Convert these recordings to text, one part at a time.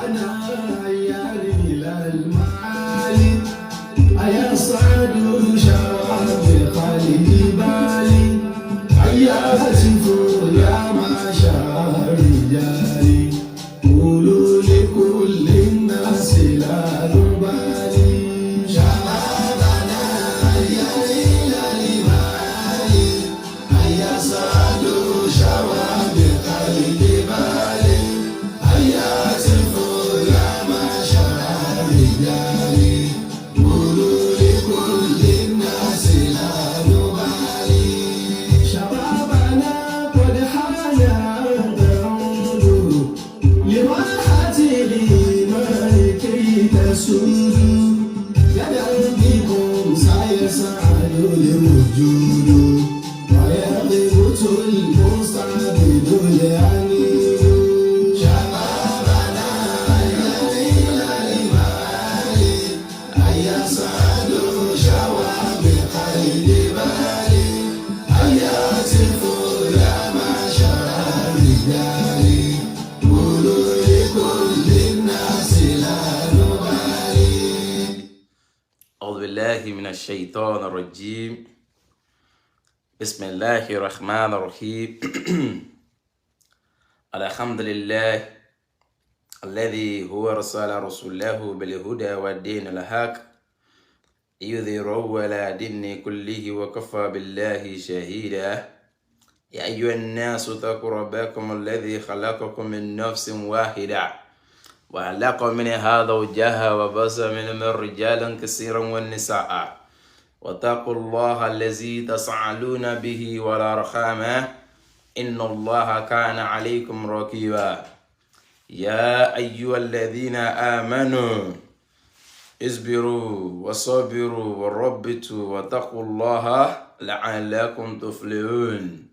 شبابنا يا إلى المعالي، أيصعد شواب خالي بالي، هيا هتفوا يا معشر الرجال، قولوا لكل الناس لا نبالي. شبابنا يا إلى المعالي، هيا صعدوا شواب قلبي بالي، هيا هتفوا يا معشر الرجال، قولوا لكل الناس لا نبالي. شبابنا قد حان أن تعودوا لواحة الإيمان كي تسودوا، غدا بكم سيسعد الوجود ويغبط المستعبد العنيد. شبابنا يا إلى المعالي، هيا صعدوا شواب قلب بالي، هيا هتفوا يا معشر الرجال، قولوا لكل الناس لا نبالي. أعوذ بالله من الشيطان الرجيم. بسم الله الرحمن الرحيم. الحمد لله الذي هو رسل رسوله بالهدى والدين الحق يظهره على دين كله وكفى بالله شهيدا. يا أيها الناس اتقوا ربكم الذي خلقكم من نفس واحدة وخلق منها زوجها وبث منهما رجالا كثيرا والنساء، واتقوا الله الذي تسألون به والأرحام إن الله كان عليكم رقيبا. يا أيها الذين آمنوا اصبروا وصابروا وربطوا واتقوا الله لعلكم تفلحون.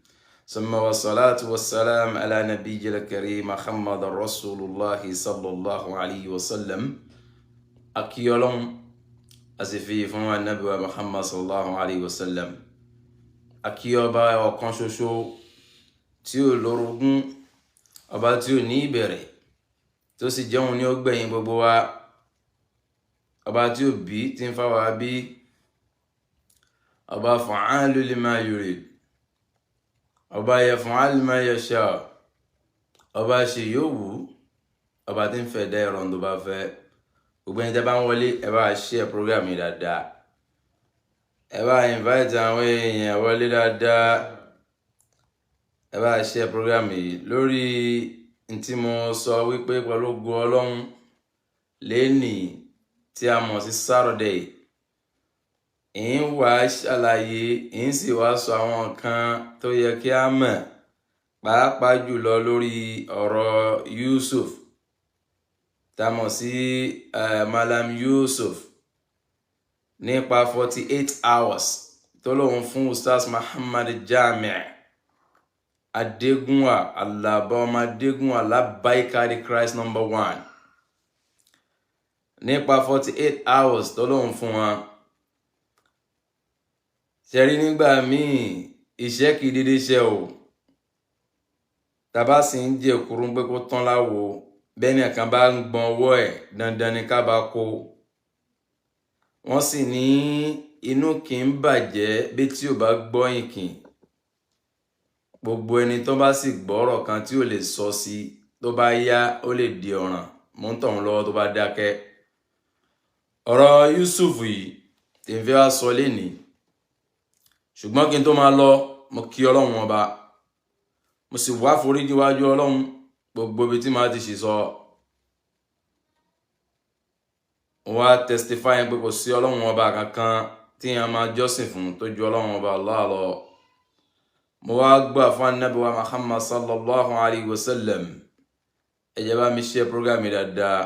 ثم والصلاة والسلام على نبي الكريم محمد رسول الله صلى الله عليه وسلم. A kí Ọlọ́hun, a sì fi fún Ànábì wa Muhammad صلى الله عليه وسلم. A kí ọba ọ̀kan ṣoṣo tí ò lórogún, ọba tí ò ní ìbẹ̀rẹ̀, tó sì jẹun ní ó gbẹ̀yìn gbogbo wa, ọba tí ò bí tí ń fáwa bí, ọba فعال لما يريد, ọba يفعل ما يشاء, ọba ṣe yóò wù, ọba tí ń fẹ́ dá ẹ̀rọ tó bá fẹ́. Gbogbo ẹni tẹ́ bá ń wọlé, ẹ bá share program yìí dáadáa, ẹ bá invite àwọn èèyàn wọlé dáadáa, ẹ bá share program yìí lórí ntí mo sọ wípé pẹ̀lú ògo Ọlọ́run lẹ́nìí tí a mọ̀ sí Saturday, ń wá ṣàlàyé, ń sì wá sọ àwọn nǹkan tó yẹ kí a mọ̀, pàápàá jùlọ lórí ọ̀rọ̀ Yusuf tá a mọ̀ sí Malam Yusuf, nípa 48 hours tó lóun fún Ustaz Muhammad Jami' Adégúnwà Alaba, ọmọ Adégúnwà Labaika the Christ number one, nípa 48 hours tó lóun fún wọn. Ṣẹ̀rí, nígbà míì iṣẹ́ kì í dédé ṣe o. Tàbá sì ń jẹ kúrú pé kó tán láwo, bẹ́ẹ̀ ni kan bá ń gbọ́n ọwọ́ ẹ̀, dandan ni ká bá kó. Wọ́n sì ní inú kì í bàjẹ́ bí tí ò bá gbọ́ ìkìn. Gbogbo ẹni tó bá sì gbọ́rọ̀ kan tí ò lè sọ sí, tó bá yá, ó lè di ọ̀ràn mọ́ ń tọ̀hún lọ́wọ́ tó bá dákẹ́. Ọ̀rọ̀ Yusuf yìí tí n fẹ́ wá sọ lénìí, ṣùgbọ́n kí n tó máa lọ, mo kí Ọlọ́run ọba, mo sì wá foríjì wájú Ọlọ́run gbogbo ibi tí màá ti ṣì sọ. Mo wá testify pé kò sí Ọlọ́run ọba kankan tí a máa jọ́sìn fún tó ju Ọlọ́run ọba Allah lọ. Mo wá gbà fún Ànábì wa Muhammad صلى الله عليه وسلم. Ẹ jẹ́ bá mi share program yìí dáadáa.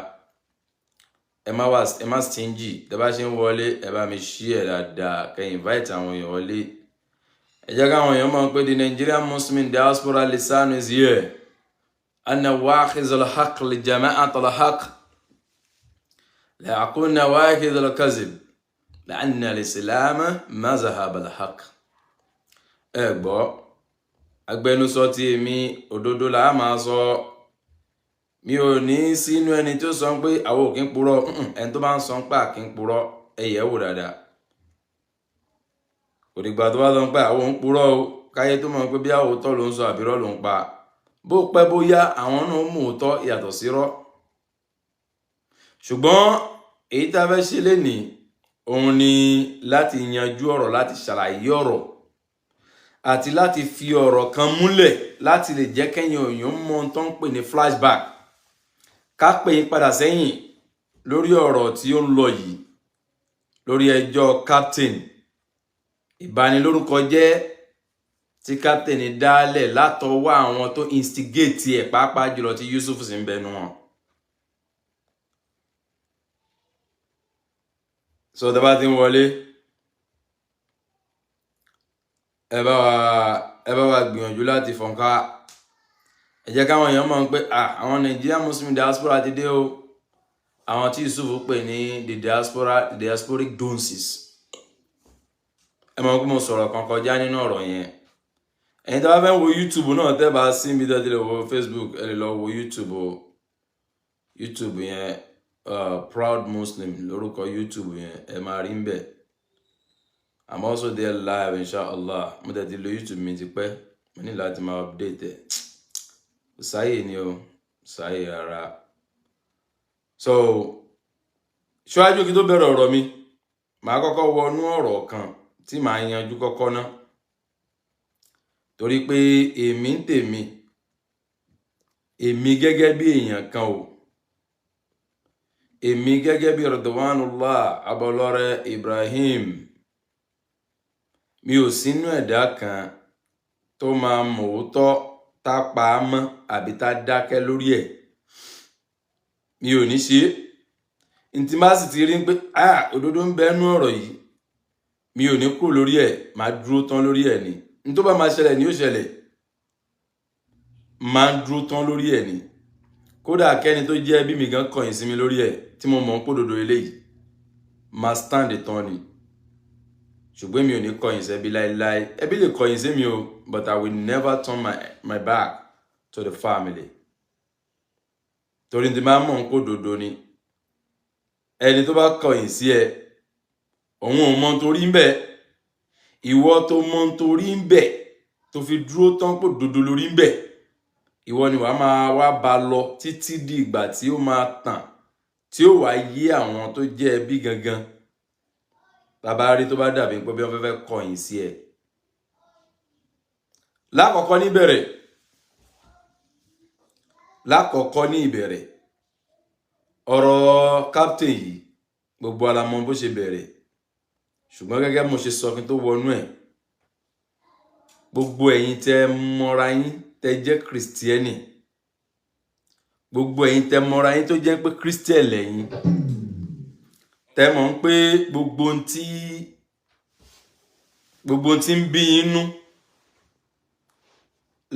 Ẹ má wá, ẹ má stingy. Tẹ́ bá ṣe ń wọlé, ẹ bá mi share dáadáa, kẹ́ invite àwọn èèyàn wọlé. Ẹ jẹ́ káwọn èèyàn mọ̀ pé the Nigerian Muslim diaspora lisan is here. أنا واخذ الحق لجماعة الحق، لا أكون واخذ الكذب، لأن الإسلام مذهب الحق. Ẹ gbọ́, agbẹnusọ tí èmi, òdodo là á máa sọ. Mi ò ní sínú ẹni tó sọ pé àwọn ò kí ń purọ́. Ẹni tó bá ń sọ pé àkí ń purọ́, ẹ yẹ̀ wò dáadáa. Kò dìgbà tó bá sọ pé àwọn ò ń purọ́ o, káyé tó mọ̀ pé bí àwòtọ́ ló ń sọ àbírọ́ ló ń pa. Bó pẹ́ bóyá, àwọn náà mú òótọ́ yàtọ̀ sírọ́. Ṣùgbọ́n èyí tá a fẹ́ ṣe lénìí, òun ni láti yanjú ọ̀rọ̀, láti ṣàlàyé ọ̀rọ̀ àti láti fi ọ̀rọ̀ kan múlẹ̀, láti lè jẹ́ kẹ́yìn òyìn mọ ohun tó ń pè ní flashback, ká pè yín padà sẹ́yìn lórí ọ̀rọ̀ tí ó ń lọ yìí, lórí ẹjọ́ captain, ìbanilórúkọ jẹ́ tí captain dálẹ̀ látọwọ́ àwọn tó instigate ẹ̀, pàápàá jùlọ tí Yusuf sì ń bẹnu wọn. So tó bá ti ń wọlé, ẹ bá wa gbìyànjú láti fọ̀nká. Ẹ jẹ́ káwọn èèyàn mọ̀ pé àwọn Nigerian Muslim diaspora ti dé o, àwọn tí Yusuf pè ní the diaspora, the diasporic dunces. Ẹ mọ̀ pé mo sọ̀rọ̀ kan kọjá nínú ọ̀rọ̀ yẹn. Ẹ̀yin tó bá fẹ́ wo YouTube náà, tẹ́ bá sí ibi tó ti lè wo Facebook, ẹ lè lọ wo YouTube o. YouTube yẹn, Proud Muslim lórúkọ YouTube yẹn, ẹ máa rí ń bẹ̀. I'm also there live, inshallah. Mo tẹ̀ ti lo YouTube mi ti pẹ́, mo ní láti máa update ẹ̀. Kò sáyè ni o, sáyè rárá. So ṣíwájú kí tó bẹ̀rẹ̀ ọ̀rọ̀ mi, màá kọ́kọ́ wọnú ọ̀rọ̀ kan tí màá yanjú kọ́kọ́ ná, torí pé èmi ń tèmi, èmi gẹ́gẹ́ bí èèyàn kan o, èmi gẹ́gẹ́ bí Ridwanullah Abọlọ́rẹ́ Ibrahim, mi ò sínú ẹ̀dá kan tó máa mọ̀ọ́tọ́ tá pa á mọ́ àbí tá dákẹ́ lórí ẹ̀. Mi ò ní ṣe é. Ntí má sì ti rí pé ah, òdodo ń bẹ nú ọ̀rọ̀ yìí, mi ò ní kúrò lórí ẹ̀, máa dúró tán lórí ẹ̀ ni. N tó bá máa ṣẹlẹ̀ ni ó ṣẹlẹ̀, máa ń dúró tán lórí ẹ̀ ni. Kódà kẹ́ni tó jẹ́ ẹbí mi gan kọ̀yìn sí mi lórí ẹ̀, tí mo mọ̀ ń pòdodo eléyìí, máa stand tán ni. Ṣùgbọ́n mi ò ní kọ̀yìn sẹ́bí láéláé. Ẹbí lè kọ̀yìn sí mi o, but I will never turn my back to the family, torí tí máa mọ̀ ń pòdodo ni. Ẹni tó bá kọ̀yìn sí ẹ, òun ò mọ torí ń bẹ. Ìwọ tó mọ torí ń bẹ, tó fi dúró tán pòdodo lórí ń bẹ, ìwọ ni wàá máa wá bá lọ títí di ìgbà tí ó máa tàn, tí ó wàá yé àwọn tó jẹ́ ẹbí gangan. Bàbá rí tó bá dàbí pé bí wọ́n fẹ́ fẹ́ kọ̀yìn sí ẹ. Lákọ̀ọ́kọ́ ní ìbẹ̀rẹ̀ ọ̀rọ̀ captain yìí, gbogbo ala mọ̀ bó ṣe bẹ̀rẹ̀. Ṣùgbọ́n gẹ́gẹ́ mo ṣe sọ kí n tó wọnú ẹ̀, gbogbo ẹ̀yin tẹ́ mọ́ra yín, tẹ́ jẹ́ Christian, gbogbo ẹ̀yin tẹ́ mọ́ra yín tó jẹ́ pé Christian lẹ́yìn, tẹ́ mọ̀ ń pé gbogbo ohun tí ń bí yín nú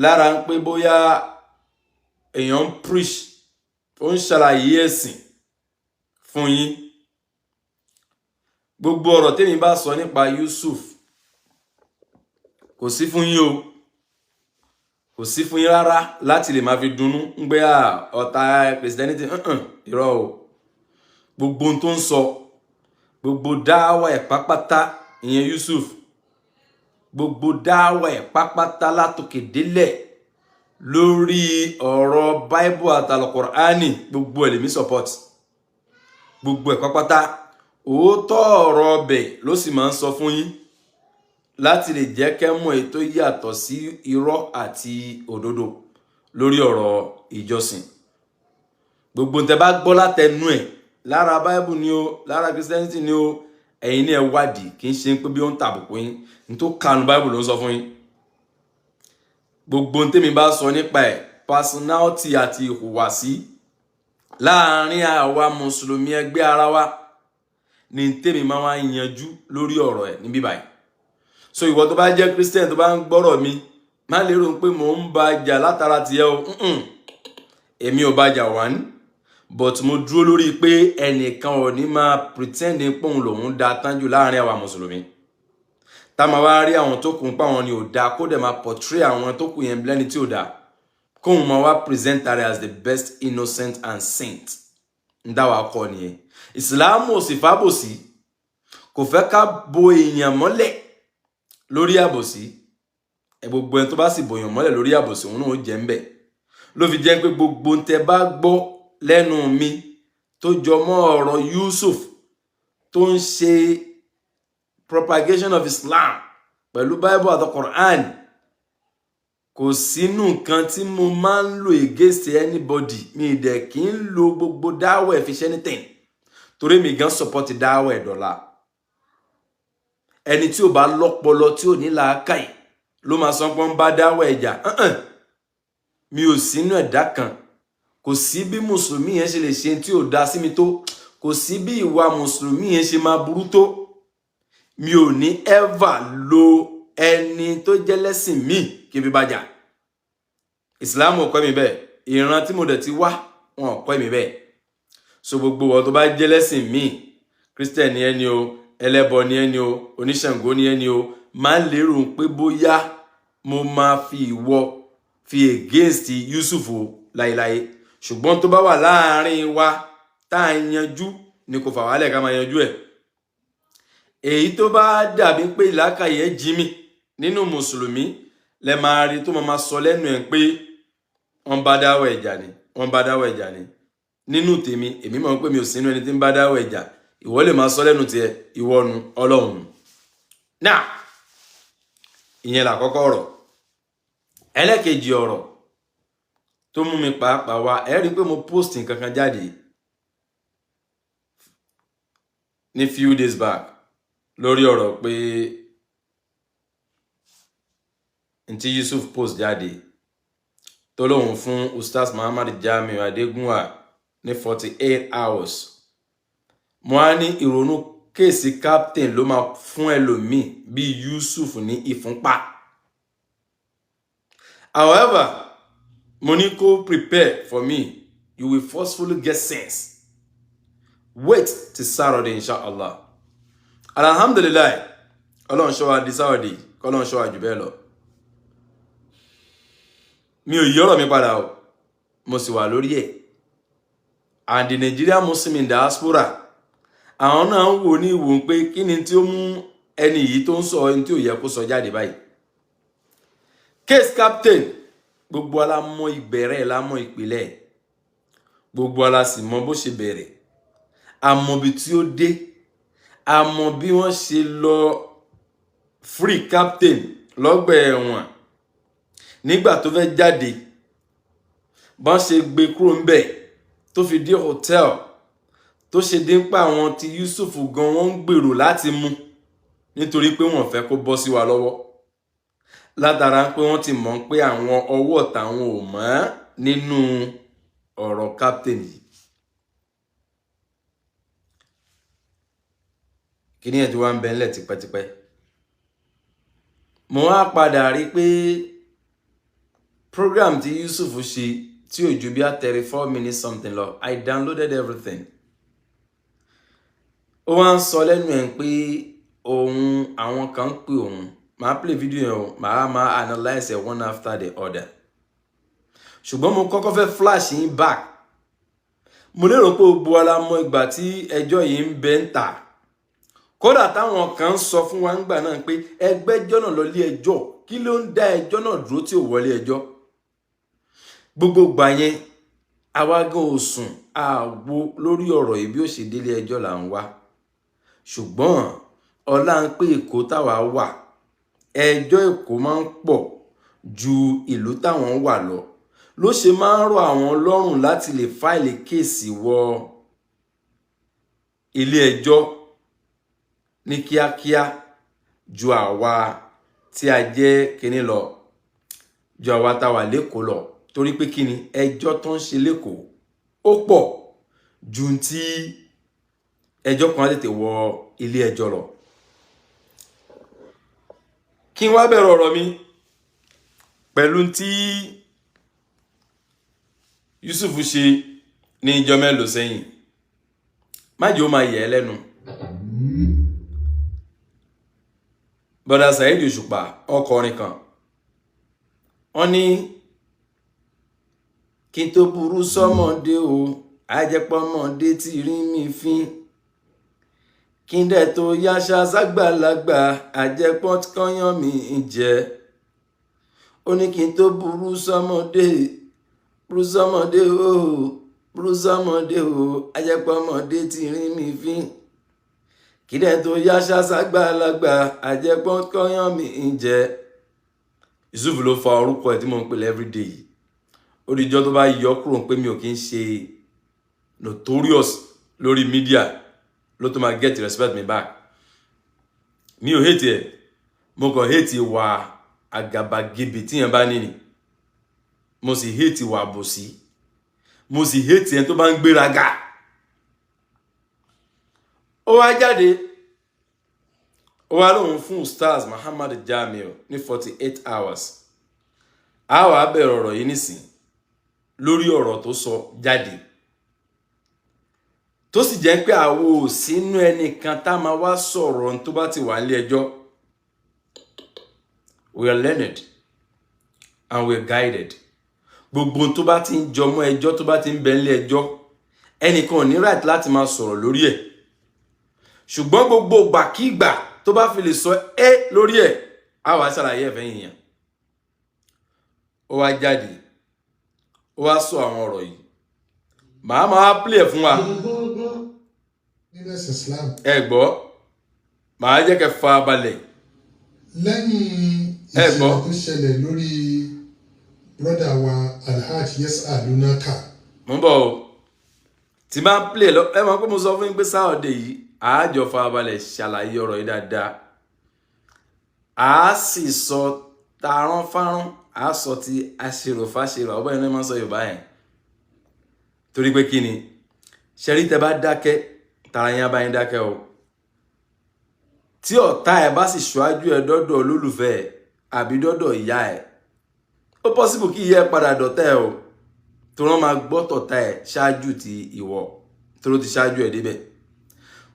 lára ń pé bóyá èèyàn ń preach, ó ń ṣàlàyé ẹ̀sìn fún yín, gbogbo ọ̀rọ̀ tèmi bá sọ nípa Yusuf, kò sí fún yín o, kò sí fún yín rárá láti lè máa fi dunnú ń gbé ọ̀tá Christianity. Irọ́ o. Gbogbo ohun tó ń sọ, gbogbo dáwà ẹ̀ pápátá, ìyẹn Yusuf, gbogbo dáwà ẹ̀ pápátá látòkè délẹ̀ lórí ọ̀rọ̀ Bible àtàlùkùránì, gbogbo ẹ̀ lèmi support, gbogbo ẹ̀ pápátá. Òótọ́ ọ̀rọ̀ ọbẹ̀ ló sì máa ń sọ fún yín láti lè jẹ́ kẹ́ mọ̀ èyí tó yàtọ̀ sí irọ́ àti òdodo lórí ọ̀rọ̀ ìjọsìn. Gbogbo tẹ́ bá gbọ́ látẹnu ẹ̀, lára Bible ni o, lára Christianity ni o, ẹ̀yin ní ẹ wádìí. Kì í ṣe pé bí ó ń tàbùkù yín, ní tó kanu Bible ló ń sọ fún yín. Gbogbo tèmi bá sọ nípa ẹ̀, personality àti ìhùwàsí láàárín àwa mùsùlùmí ẹgbẹ́ ara wa ní tèmi máa wá yanjú lórí ọ̀rọ̀ ẹ̀ níbí báyìí. So ìwọ tó bá jẹ́ Christian tó bá ń gbọ́rọ̀ mi, má lérò pé mò ń bá jà látara tiẹ̀ o. Èmi ò bá jà wá ní, but mo dúró lórí pé ẹnìkan ò ní máa pretend pé òun lòun da tán jù láàrin àwa mùsùlùmí, tá máa wá rí àwọn tó kù ń pa àwọn ni ò da, kó dẹ̀ máa portray àwọn tó kù yẹn lẹ́ni tí ò da. Kò Kóun máa wá present ara as the best innocent and saint. Ń dá wa kọ́ nìyẹn. Ìsìláàmù ò sì fábòsí, kò fẹ́ ká bo èèyàn mọ́lẹ̀ lórí àbòsí. Ẹ gbogbo ẹni tó bá sì bòyàn mọ́lẹ̀ lórí àbòsí, òun náà ó jẹ́ ń bẹ̀. Ló fi jẹ́ pé gbogbo ń tẹ bá gbọ́ lẹ́nu mi tó jọ mọ́ ọ̀rọ̀ Yusuf tó ń ṣe propagation of Islam pẹ̀lú Bible àti Quran, kò sínú nǹkan tí mo máa ń lò against anybody. Mi dẹ̀ kí ń lo gbogbo dáwọ̀ ẹ̀ fi ṣe anything, torí mi gan support dáwọ̀ ẹ̀ dọ̀la. Ẹni tí ò bá lọ́pọlọ, tí ò ní làákàyè, ló máa sọ pé ń bá dáwọ̀ ẹ̀ jà. Mi ò sínú ẹ̀dá kan. Kò sí bí mùsùlùmí yẹn ṣe lè ṣe tí ò dá sí mi tó, kò sí bí ìwà mùsùlùmí yẹn ṣe máa burú tó, mi ò ní ever lo ẹni tó jẹ́ lẹ́sìn míì kí n fi bá jà. Ìsìláàmù ò kọ́ mi bẹ́ẹ̀. Ìran tí mo dẹ̀ ti wá, wọn ò kọ́ mi bẹ́ẹ̀. So gbogbo wọn tó bá jẹ́ lẹ́sìn míì, Christian ni ẹni o, ẹlẹ́bọ ni ẹni o, oníṣàngó ni ẹni o, máa ń lérò pé bóyá mo máa fi ìwọ fi against Yusuf o láéláé. Ṣùgbọ́n tó bá wà láàárín wa tá à ń yanjú ni, kò fà wálẹ̀ ká máa yanjú ẹ̀. Èyí tó bá dàbí pé ìlàkàyè jí mi nínú mùsùlùmí, lẹ máa rí tó máa sọ lẹ́nu ẹ̀ pé wọ́n bá dáwọ́ ẹ̀jà ni, wọ́n bá dáwọ́ ẹ̀jà ni. Nínú tèmi, èmi mọ̀ pé mi ò sínú ẹni tí ń bá dáwọ́ ẹ̀jà. Ìwọ lè máa sọ lẹ́nu tiẹ̀, ìwọ nu ọlọ́run náà. Ìyẹn làkọ́kọ́ ọ̀rọ̀. Ẹlẹ́kejì ọ̀rọ̀ tó mú mi pàápàá wá, ẹ rí i pé mo post nǹkan kan jáde ní few days back lórí ọ̀rọ̀ pé ntí Yusuf post jáde tó lóun fún Ustaz Muhammad Jamiu Adegunwa ní 48 hours. Mo á ní ìrònú case captain ló máa fún ẹlòmíì bíi Yusuf ní ìfúnpá. However, mo ní kó prepare for me, you will forcefully get sense. Wait till Saturday, inshallah. Alhamdulillahi, Ọlọ́run ṣọ́ wa di Saturday, kọ́lọ́run ṣọ́ wa jù bẹ́ẹ̀ lọ. Mi ò yí ọ̀rọ̀ mi padà o, mo sì wà lórí ẹ̀. And the Nigerian Muslim in diaspora, àwọn náà ń wò ní ìwò pé kí ni tí ó mú ẹni yìí tó ń sọ ẹni tí ò yẹ kó sọ jáde báyìí. Case captain, gbogbo ala mọ ìbẹ̀rẹ̀, la mọ ìpìlẹ̀, gbogbo ala sì mọ bó ṣe bẹ̀rẹ̀, àmọ́ bí tí ó dé, àmọ́ bí wọ́n ṣe lọ free captain lọ́gbà ẹ̀wọ̀n nígbà tó fẹ́ jáde, bọ́n ṣe gbé kúrò ńbẹ̀ tó fi dé hotel, tó ṣe dé pa àwọn tí Yusuf gan wọ́n ń gbèrò láti mú nítorí pé wọ́n fẹ́ kó bọ́ sí wa lọ́wọ́, látara pé wọ́n ti mọ̀ pé àwọn ọwọ́ tàwọn ò mọ́ nínú ọ̀rọ̀ captain yìí. Kíní ẹ̀ tí wọ́n ń bẹ ńlẹ̀ tipẹ́tipẹ́. Mo wá padà rí pé program tí Yusuf ṣe tí ò ju bí a 34 minutes something lọ, I downloaded everything. Ó wá ń sọ lẹ́nu ẹ̀ pé òun, àwọn kan ń pè òun. Màá play video yẹn o, màá máa analyse it one after the other. Ṣùgbọ́n mo kọ́kọ́ fẹ́ flash yín back. Mo lérò pé gbogbo wa la mọ̀ ìgbà tí ẹjọ́ yìí ń bẹ ń tà, kódà táwọn kan ń sọ fún wa ńgbà náà pé ẹgbẹ́jọ́ náà lọ lé ẹjọ́, kí ló ń dá ẹjọ́ náà dúró tí ò wọlé ẹjọ́? Gbogbo gbà yẹn, àwa gan ò sùn àwo lórí ọ̀rọ̀ yìí, bí ó ṣe délé ẹjọ́ là ń wá. Ṣùgbọ́n ọlá ń pé Èkó táwa wà, ẹjọ́ Èkó máa ń pọ̀ ju ìlú táwọn wà lọ, ló ṣe máa ń rọ àwọn lọ́rùn láti lè file case wọ ilé ẹjọ́ ní kíákíá ju àwa tí a jẹ́ kínní lọ, ju àwa tá a wà lẹ́kọ̀ọ́ lọ, torí pé kíni, ẹjọ́ tó ń ṣe lẹ́kọ̀ọ́ ó pọ̀ ju ti ẹjọ́ kan á tètè wọ ilé ẹjọ́ lọ. Kí n wá bẹ̀rẹ̀ ọ̀rọ̀ mi pẹ̀lú tí Yusuf ṣe ní ìjọ mélòó sẹ́yìn. Má jẹ́ ó máa yẹ̀ ẹ́ lẹ́nu. Bọ́dà Saheed Òṣùpá, ọkọrin kan, wọ́n ní Kí n tó burú sọ́mọdé o, àjẹpọ̀mọdé ti rí mi fín. Kí n dẹ̀ tó yáṣá ságbàlagbà, àjẹpọ̀ kọ́yán mi jẹ. Ó ní kí n tó burú sọ́mọdé, burú sọ́mọdé o, burú sọ́mọdé o, àjẹpọ̀mọdé ti rí mi fín. Kí dẹ̀ tó yáṣá ságbàlagbà, àjẹpọ̀ kọ́yán mi jẹ. Yusuf ló fa orúkọ ẹ̀ tí mo ń pè everyday yìí. Ó di ijọ́ tó bá yọ kúrò pé mi ò kí ń ṣe notorious lórí media ló tó máa get respect me back. Mi ò hate ẹ, mo kàn hate ìwà àgàbàgebè tíyẹn bá ní ni. Mo sì hate ìwà àbòsí, mo sì hate ẹni tó bá ń gbéraga. Ó wá jáde, ó wá lóun fún Ustaz Muhammad Jamiu ní 48 hours. A wàá bẹ̀rẹ̀ ọ̀rọ̀ yìí nísìn lórí ọ̀rọ̀ tó sọ jáde, tó sì jẹ́ pé àwo ò sínú ẹnìkan tá a máa wá sọ̀rọ̀ tó bá ti wà nílé ẹjọ́. We are learned and we are guided. Gbogbo tó bá ti ń jọmọ́ ẹjọ́, tó bá ti ń bẹ nílé ẹjọ́, ẹnìkan ò ní right láti máa sọ̀rọ̀ lórí ẹ̀. Ṣùgbọ́n gbogbo gbàkígbà tó bá fi lè sọ ẹ́ lórí ẹ̀, á wàá ṣàlàyé ẹ̀fẹ́ yìnyín. Ó wá jáde, ó wá sọ àwọn ọ̀rọ̀ yìí, màá máa play ẹ̀ fún wa. Nínú ẹ̀sìn Islam. Ẹ gbọ́, màá jẹ́ kẹ́ fa balẹ̀. Lẹ́yìn Ẹ gbọ́. ìṣẹ̀lẹ̀ tó ṣẹlẹ̀ lórí brother wa Alhaj Yesa Lunaka. Mo ń bọ̀ o. Tí bá ń play lọ, ẹ mọ̀ pé mo sọ fún yín pé sáọ̀dẹ̀ yìí, àájọ fa balẹ̀ ṣàlàyé ọ̀rọ̀ yìí dáadáa. A sì sọ tarán fárán, a sọ ti aṣèrò fáṣèrò, àwọn báyìí náà máa ń sọ Yorùbá yẹn. Torí pé kí ni ṣẹ́rí, tẹ bá dákẹ́, tara yín á bá yín dákẹ́ o. Tí ọ̀tá ẹ bá sì ṣáájú ẹ dọ́dọ̀ olólùfẹ́ ẹ àbí dọ́dọ̀ ìyá ẹ, ó possible kí ìyá ẹ padà dọ̀tá ẹ o, tó wọ́n máa gbọ́ tọ̀tá ẹ ṣáájú ti ìwọ tó ló ti ṣáájú ẹ débẹ̀.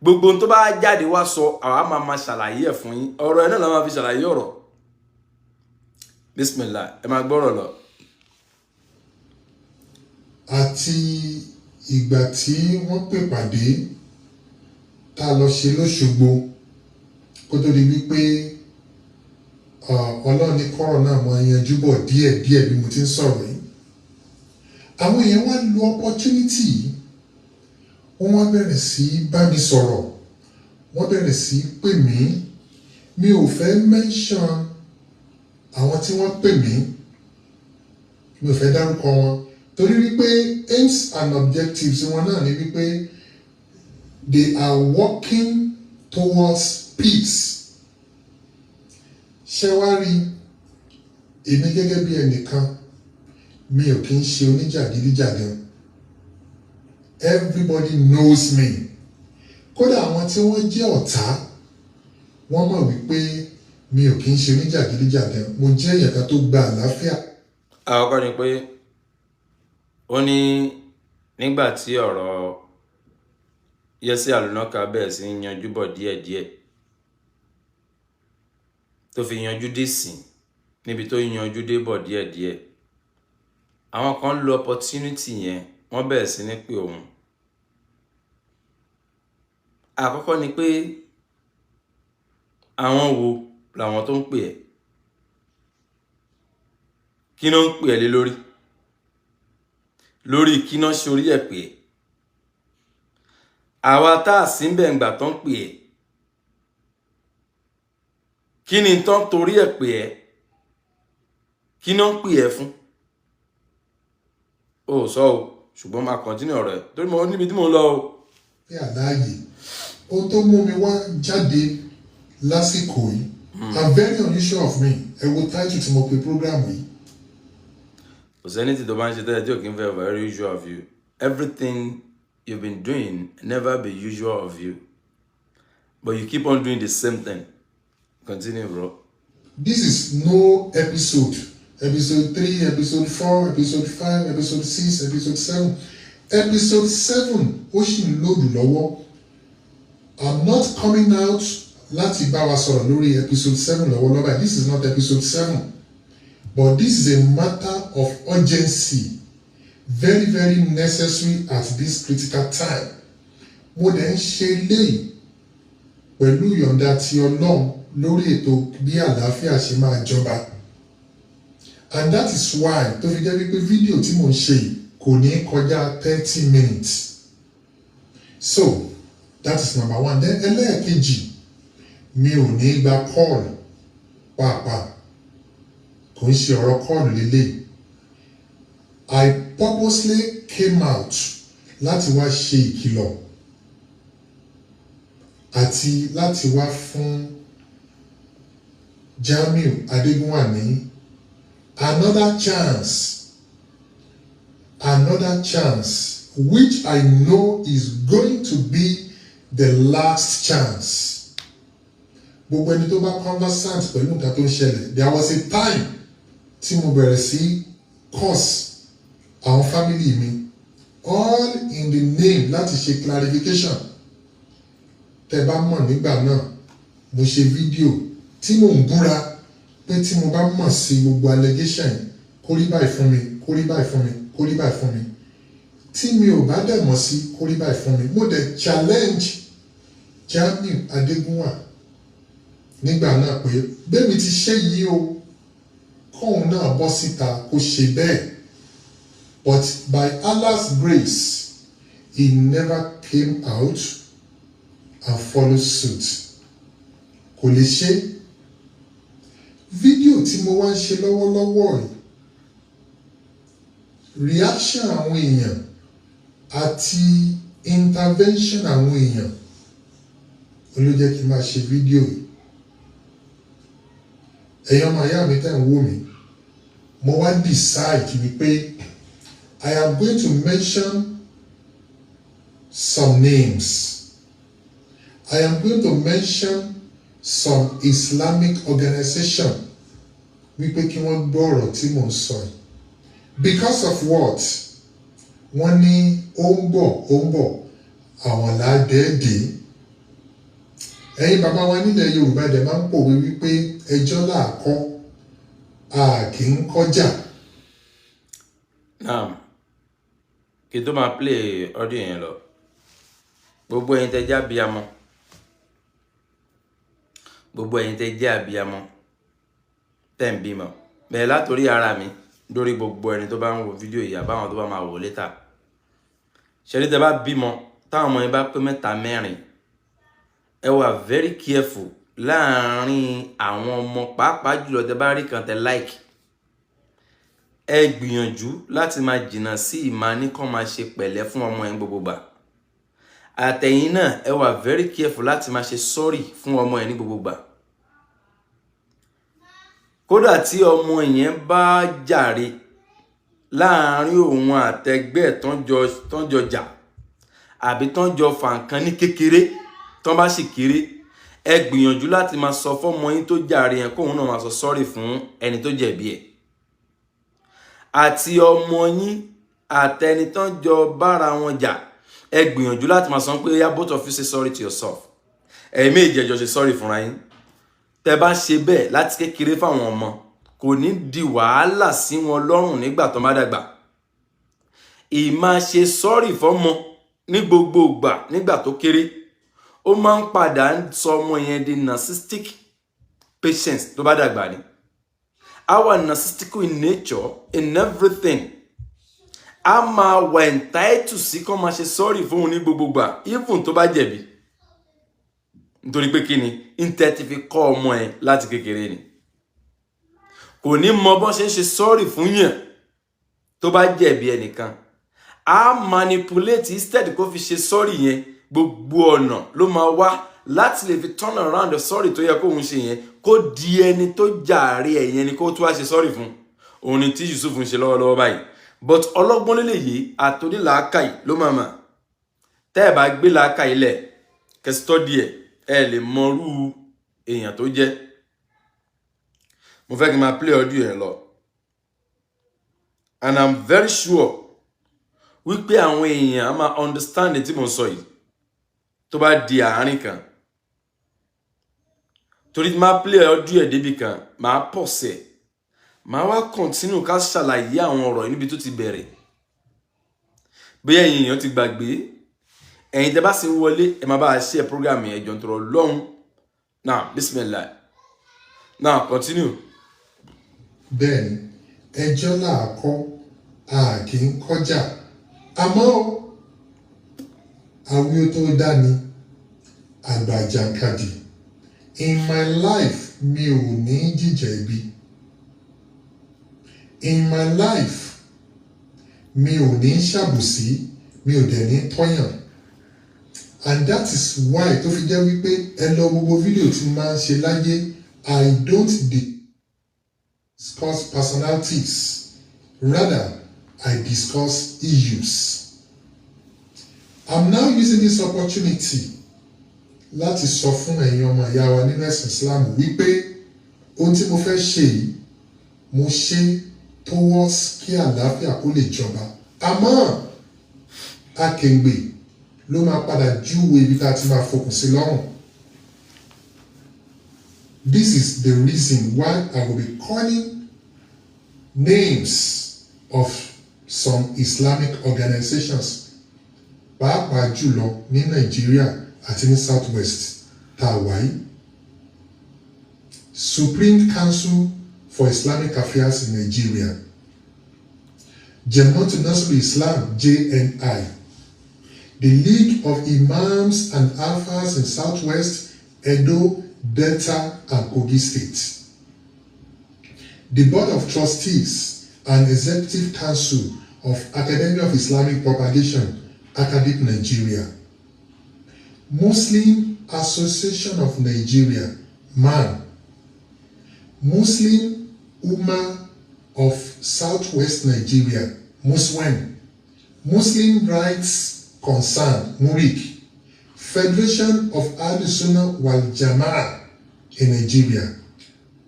Gbogbo ohun tó bá jáde wá sọ, àwa máa ma ṣàlàyé ẹ̀ fún yín. Ọ̀rọ̀ ẹ náà la máa fi ṣàlàyé ọ̀rọ̀. Bismillah, ẹ máa gbọ́rọ̀ lọ. Àti ìgbà tí wọ́n pè pàdé tá a lọ ṣe lóṣogbo, kó tó di wípé Ọlọ́run ní kọ́rọ̀ náà mọ yanjú bọ̀ díẹ̀díẹ̀ bí mo ti ń sọ̀rọ̀ yìí, àwọn èèyàn wá lo opportunity yìí, wọ́n wá bẹ̀rẹ̀ sí í bá mi sọ̀rọ̀, wọ́n bẹ̀rẹ̀ sí í pè mí. Mi ò fẹ́ mention àwọn tí wọ́n pè mí, mi ò fẹ́ dárúkọ wọn, torí wípé aims and objectives wọn náà ni wípé they are working towards peace. Ṣé wá rí èmi gẹ́gẹ́ bí ẹnìkan, mi ò kí ń ṣe oníjàgídíjàgan. Everybody knows me. Kódà àwọn tí wọ́n jẹ́ ọ̀tá, wọ́n mọ̀ wípé mi ò kí ń ṣe oníjàgídíjàgan. Mo jẹ́ èèyàn kan tó gba àlàáfíà. Àkọ́kọ́ ni pé ó ní nígbà tí ọ̀rọ̀ Yẹ́sí Àlùnáka bẹ̀rẹ̀ sí í yanjú bọ̀ díẹ̀díẹ̀, tó fi yanjú dé sìn níbi tó yanjú dé bọ̀ díẹ̀díẹ̀, àwọn kan lo opportunity yẹn, wọ́n bẹ̀rẹ̀ sí ní pé òun. Àkọ́kọ́ ni pé àwọn wo làwọn tó ń pè ẹ́? Kí ló ń pè ẹ́ lé lórí? Lórí kí náà ṣorí ẹ̀ pè ẹ́? Àwa tá a sí ń bẹ̀ ńgbà tó ń pè ẹ́, kí ni tán torí ẹ̀ pè ẹ́? Kí náà ń pè ẹ́ fún? O ò sọ o, ṣùgbọ́n máa continue ọ̀rọ̀ ẹ̀ torí mo níbi tí mo ń lọ o. Láàyè ohun tó mú mi wá jáde lásìkò yìí are very unusual of me. Ẹ wo title tí mo pe program yìí. Kò sẹ́ni tí tó bá ń ṣe tẹ́lẹ̀ tí ò kí ń fẹ́ very usual of you. Everything you've been doing never be usual of you, but you keep on doing the same thing. Continue, bro. This is no episode, episode 3, episode 4, episode 5, episode 6, episode 7, episode 7 ó sì ń load lọ́wọ́. I'm not coming out láti bá wa sọ̀rọ̀ lórí episode 7 lọ́wọ́lọ́wọ́ báyìí. This is not episode 7, but this is a matter of urgency. Very, very necessary at this critical time. Mo dẹ̀ ń ṣe léyìí pẹ̀lú ìyọ̀ǹda ti Ọlọ́run lórí ètò bí àlàáfíà ṣe máa jọba, and that is why tó fi jẹ́ wípé fídíò tí mò ń ṣe yìí kò ní kọjá 30 minutes. So that is number one. Then ẹlẹ́ẹ̀kejì, mi ò ní gba call pàápàá, kò ń ṣe ọ̀rọ̀ call lélẹ̀. I purposely came out láti wá ṣe ìkìlọ̀ àti láti wá fún Jamiu Adégúnwà ní another chance, another chance which I know is going to be the last chance. Gbogbo ẹni tó bá conversant pẹ̀lú nǹkan tó ń ṣẹlẹ̀, there was a time tí mo bẹ̀rẹ̀ sí curse àwọn family mi, all in the name láti ṣe clarification. Tẹ́ bá mọ̀, nígbà náà mo ṣe fídíò tí mò ń búra pé tí mo bá mọ̀ sí gbogbo allegation yìí, kó rí báyìí fún mi, kó rí báyìí fún mi, kó rí báyìí fún mi. Tí mi ò bá dẹ̀ mọ̀ sí, kó rí báyìí fún mi. Mo dẹ̀ challenge Jamiu Adégúnwà nígbà náà pé bẹ́ẹ̀mi ti ṣe yìí o, kóun náà bọ́ síta kó ṣe bẹ́ẹ̀. But by Allah's grace, he never came out and followed suit. Kò lè ṣe. Fídíò tí mo wá ń ṣe lọ́wọ́lọ́wọ́ yìí, reaction àwọn èèyàn àti intervention àwọn èèyàn ló jẹ́ kí n máa ṣe fídíò yìí. Ẹ̀yin ọmọ ìyá mi tẹ́ ń wò mí, mo wá decide wípé I am going to mention some names. I am going to mention some Islamic organization wípé kí wọ́n gbọ́ ọ̀rọ̀ tí mò ń sọ yìí. Because of what? Wọ́n ní ó ń bọ̀, ó ń bọ̀, àwọn làádẹ́ẹ̀dẹ́. Ẹ̀yin bàbá wa nílẹ̀ Yorùbá dẹ̀ máa ń pòwe wípé ẹjọ́ làákọ́ a kì í kọjá. Naam, kí n tó máa play audio yẹn lọ, gbogbo ẹ̀yin tẹ́ jẹ́ abiyamọ, gbogbo ẹ̀yin tẹ́ jẹ́ abiyamọ tẹ́ ń bímọ, bẹ́ẹ̀ látòrí ara mi lórí gbogbo ẹni tó bá ń wo fídíò yìí àbáwọn tó bá máa wò later, ṣẹ́rí tẹ́ bá bímọ, táwọn ọmọ yẹn bá pé mẹ́ta, mẹ́rin, ẹ wà very careful láàárín àwọn ọmọ, pàápàá jùlọ tẹ́ bá rí kan tẹ́ like. Ẹ gbìyànjú láti máa jìnnà sí ìmáa ní kàn máa ṣe pẹ̀lẹ́ fún ọmọ yẹn gbogbo gbà. Àtẹ̀yìn náà, ẹ wà very careful láti máa ṣe sorry fún ọmọ yẹn ní gbogbo gbà. Kódà tí ọmọ yẹn bá jàre láàárín òun àtẹgbẹ́ tán jọ jà àbí tán jọ fà nǹkan ní kékeré, tán bá sì kéré, ẹ gbìyànjú láti máa sọ fọ́mọ yín tó jàre yẹn kóun náà máa sọ sorry fún ẹni tó jẹ̀bi ẹ̀. Àti ọmọ yín àtẹni tán jọ bára wọn jà, ẹ gbìyànjú láti máa sọ pé, "Yeah, both of you say sorry to yourself." Ẹ̀yin méjì, ẹ jọ ṣe sorry fúnra yín. Tẹ́ bá ṣe bẹ́ẹ̀ láti kékeré fáwọn ọmọ, kò ní di wàhálà sí wọn lọ́rùn nígbà tó má dàgbà. Ìmáa ṣe sorry fọ́mọ ní gbogbo ìgbà nígbà tó kéré, ó máa ń padà ń sọ ọmọ yẹn di narcissistic patient tó bá dàgbà ni. Our narcissistical in nature, in everything, a máa wà entitled sí kó máa ṣe sorry fóun ní gbogbo ìgbà, even tó bá jẹ̀bi. Nítorí pé kí ni ntẹ́ ti fi kọ́ ọmọ ẹ láti kékeré ni. Kò ní mọ bọ́n ṣe ń ṣe sorry fún yàn tó bá jẹ̀bi ẹnìkan. A manipulate instead kó fi ṣe sorry yẹn. Gbogbo ọ̀nà ló máa wá láti lè fi turn around the sorry tó yẹ kóun ṣe yẹn, kó di ẹni tó jàre ẹ̀yẹn ni kó tó wá ṣe sorry fún òun ni tí Yusuf ń ṣe lọ́wọ́lọ́wọ́ báyìí. But ọlọ́gbọ́n lélẹ̀ yìí àtòní làákàyè ló máa mà. Tẹ́ ẹ̀ bá gbé làákàyè lẹ̀ kẹ́ study ẹ̀, ẹ lè mọrú èèyàn tó jẹ́. Mo fẹ́ kí n máa play audio yẹn lọ, and I'm very sure wípé àwọn èèyàn á máa understand tí mo sọ yìí tó bá di àárín kan, torí tí máa play audio ẹ̀ débi kan, máa pọ̀ sẹ̀, máa wá continue ká ṣàlàyé àwọn ọ̀rọ̀ yìí níbi tó ti bẹ̀rẹ̀. Bóyá ẹ̀yin èèyàn ti gbàgbé, ẹ̀yin tẹ́ bá sì ń wọlé, ẹ máa bá a share program yẹn jọ̀ ń tọrọ lọ́hùn. Now, bismillah, now continue. Bẹ́ẹ̀ ni, ẹjọ́ là á kọ́, a kì í kọjá. Àmọ́ àwí ó tó dání àgbà jàǹkadì. In my life, mi ò ní jíjẹ ibi. In my life, mi ò ní ṣàbòsí, mi ò dẹ̀ ní tọ́yàn. And that is why tó fi jẹ́ wípé ẹ lọ gbogbo fídíò tí mo máa ń ṣe láyé, I don't discuss personalities, rather I discuss issues. I'm now using this opportunity láti sọ fún ẹ̀yin ọmọ ìyá wa nínú ẹ̀sìn Islam wípé ohun tí mo fẹ́ ṣe yìí, mo ṣe towards kí àlàáfíà kó lè jọba, àmọ́ akèǹgbè ló máa padà júwe ibi tá a ti máa fokùn sí lọ́rùn. This is the reason why I will be calling names of some Islamic organizations, pàápàá jùlọ ní Nàìjíríà àti ní South West tá a wáyé. Supreme Council for Islamic Affairs in Nigeria, Jama'atu Nasrul Islam, JNI, the League of Imams and Alfas in Southwest, Edo, Delta, and Kogi State, the Board of Trustees and Executive Council of Academy of Islamic Propagation, Academic Nigeria, Muslim Association of Nigeria, MAN, Muslim Ummah of Southwest Nigeria, MUSWEN, Muslim Rights Concern, MURIC, Federation of Ahlus-Sunnah wal Jama'ah in Nigeria.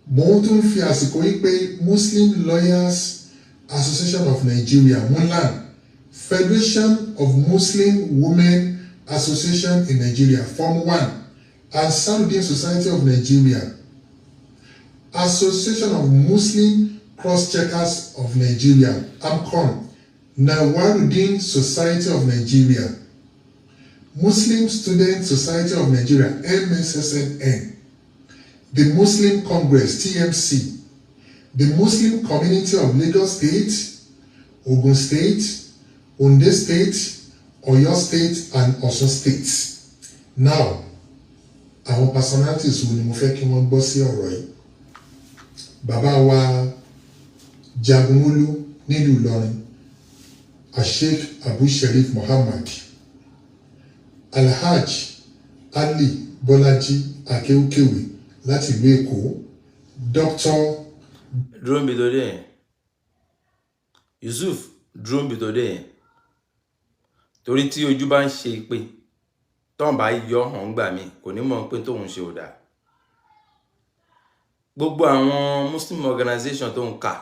Mo tún fi àsìkò yìí pé Muslim Lawyers Association of Nigeria, MULAN, Federation of Muslim Women Association in Nigeria, FOMWAN, Ansarudeen Society of Nigeria, Association of Muslim Cross-Checkers of Nigeria, AMCON, Nawarudeen Society of Nigeria, Muslim Student Society of Nigeria, MSSNN, the Muslim Congress, TMC, the Muslim Community of Lagos State, Ogun State, Ondo State, Oyo State, and Osun State. Now, àwọn personalities wo ni mo fẹ́ kí wọ́n gbọ́ sí ọ̀rọ̀ yìí? Bàbá wa Jagunmólú nílùú Ìlọrin, Asheikh Abu Sherif Muhammad, Alhaj Ali Bọ́lájí Akéwkéwì láti ìlú Èkó, Dr. Dúró níbi tó dé yẹn, Yusuf, dúró níbi tó dé yẹn, torí tí ojú bá ń ṣe pé tọ́n bá yọ hàn gbà mí, kò ní mọ̀ pé tóun ṣe ò dáa. Gbogbo àwọn Muslim organization tó ń kà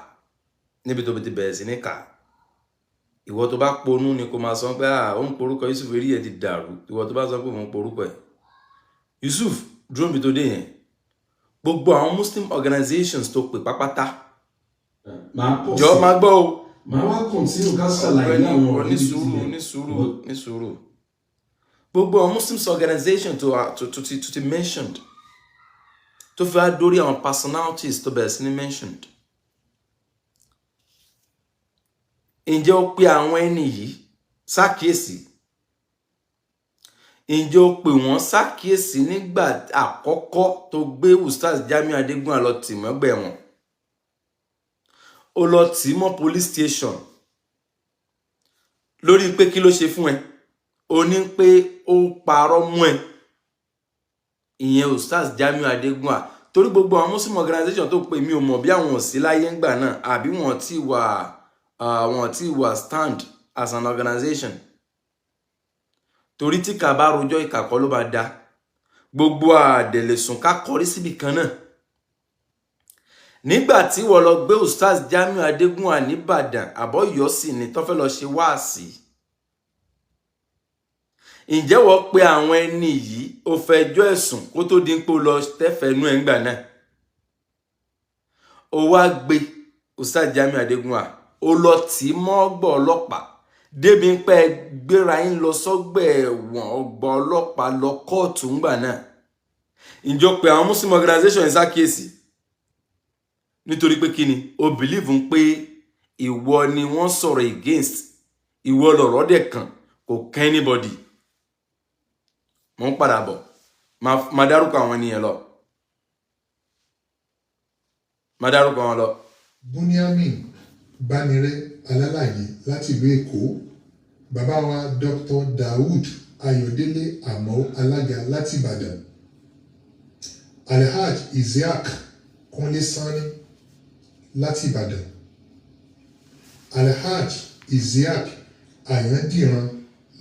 níbi tó ti bẹ̀rẹ̀ sí ní kà, ìwọ tó bá ponú ni kò máa sọ pé, ah, ó ń porúkọ Yusuf, eré ẹ ti dàrú. Ìwọ tó bá sọ pé òun porúkọ ẹ, Yusuf, dúró níbi tó dé yẹn. Gbogbo àwọn Muslim organizations tó pè pápátá, Màá pọ̀ jọ sí. Máa gbọ́ o. Màá wá continue ká ṣàlàyé Ọ̀gbẹ́ni, àwọn ọ̀rọ̀ ní níbi sùúrù, tilẹ̀. ní sùúrù, ní sùúrù. Gbogbo àwọn Muslims organization tó ti mentioned, tó fi wá dórí àwọn personalities tó bẹ̀rẹ̀ sí ní mentioned, ǹjẹ́ ó pe àwọn ẹni yìí ṣàkíyèsí? Ǹjẹ́ ó pè wọ́n ṣàkíyèsí nígbà àkọ́kọ́ tó gbé Ustaz Jamiu Adégúnwà lọ tì mọ́gbẹ̀ wọn, ó lọ tì í mọ́ police station lórí pé kí ló ṣe fún ẹ? Ó ní pé ó parọ́ mú ẹ, ìyẹn Ustaz Jamiu Adégúnwà. Torí gbogbo àwọn Muslim organization tó pè, mí ò mọ̀ bí àwọn ò sí láyé ńgbà náà àbí wọ́n ti wà stand as an organization, torí tí kà bá rojọ́, ìkà kọ́ ló máa da. Gbogbo àdẹ̀lẹ̀sùn ká kọrí síbì kan náà. Nígbà tí wọ́n lọ gbé Ustaz Jamiu Adégúnwà nìbàdàn àbọ̀yọ́ sì ni tó fẹ́ lọ ṣe wáàsí, ǹjẹ́ wọ́n pe àwọn ẹni yìí, ó fẹjọ́ ẹ̀sùn kó tó di pé ó lọ tẹ́fẹ̀ẹ́nú ẹ̀ ńgbà náà? Ó wá gbé Ustaz Jamiu Adégúnwà, ó lọ tì í mọ́ ọgbà ọlọ́pàá. Débi pé gbéra yín lọ sọ́gbà ẹ̀wọ̀n, ọgbà ọlọ́pàá, lọ kóòtù ńgbà náà. Ǹjọ́ pé àwọn Muslim organization ṣàkíyèsí nítorí pé kí ni o believe ń pé ìwọ ni wọ́n sọ̀rọ̀ against, ìwọ lọ̀rọ̀ dẹ̀ kàn, kò kàn anybody. Mo ń padà bọ̀, máa dárúkọ àwọn ènìyàn lọ, máa dárúkọ wọn lọ. Buniamin Banire Alálàyé láti ìlú Èkó, bàbá wa Dr. Daoud Ayọ̀délé Àmọ́ Alága láti Ìbàdàn, Alhaj Isiaq Kúnlé Sanni láti Ìbàdàn, Alhaj Isiaq Ayandiran,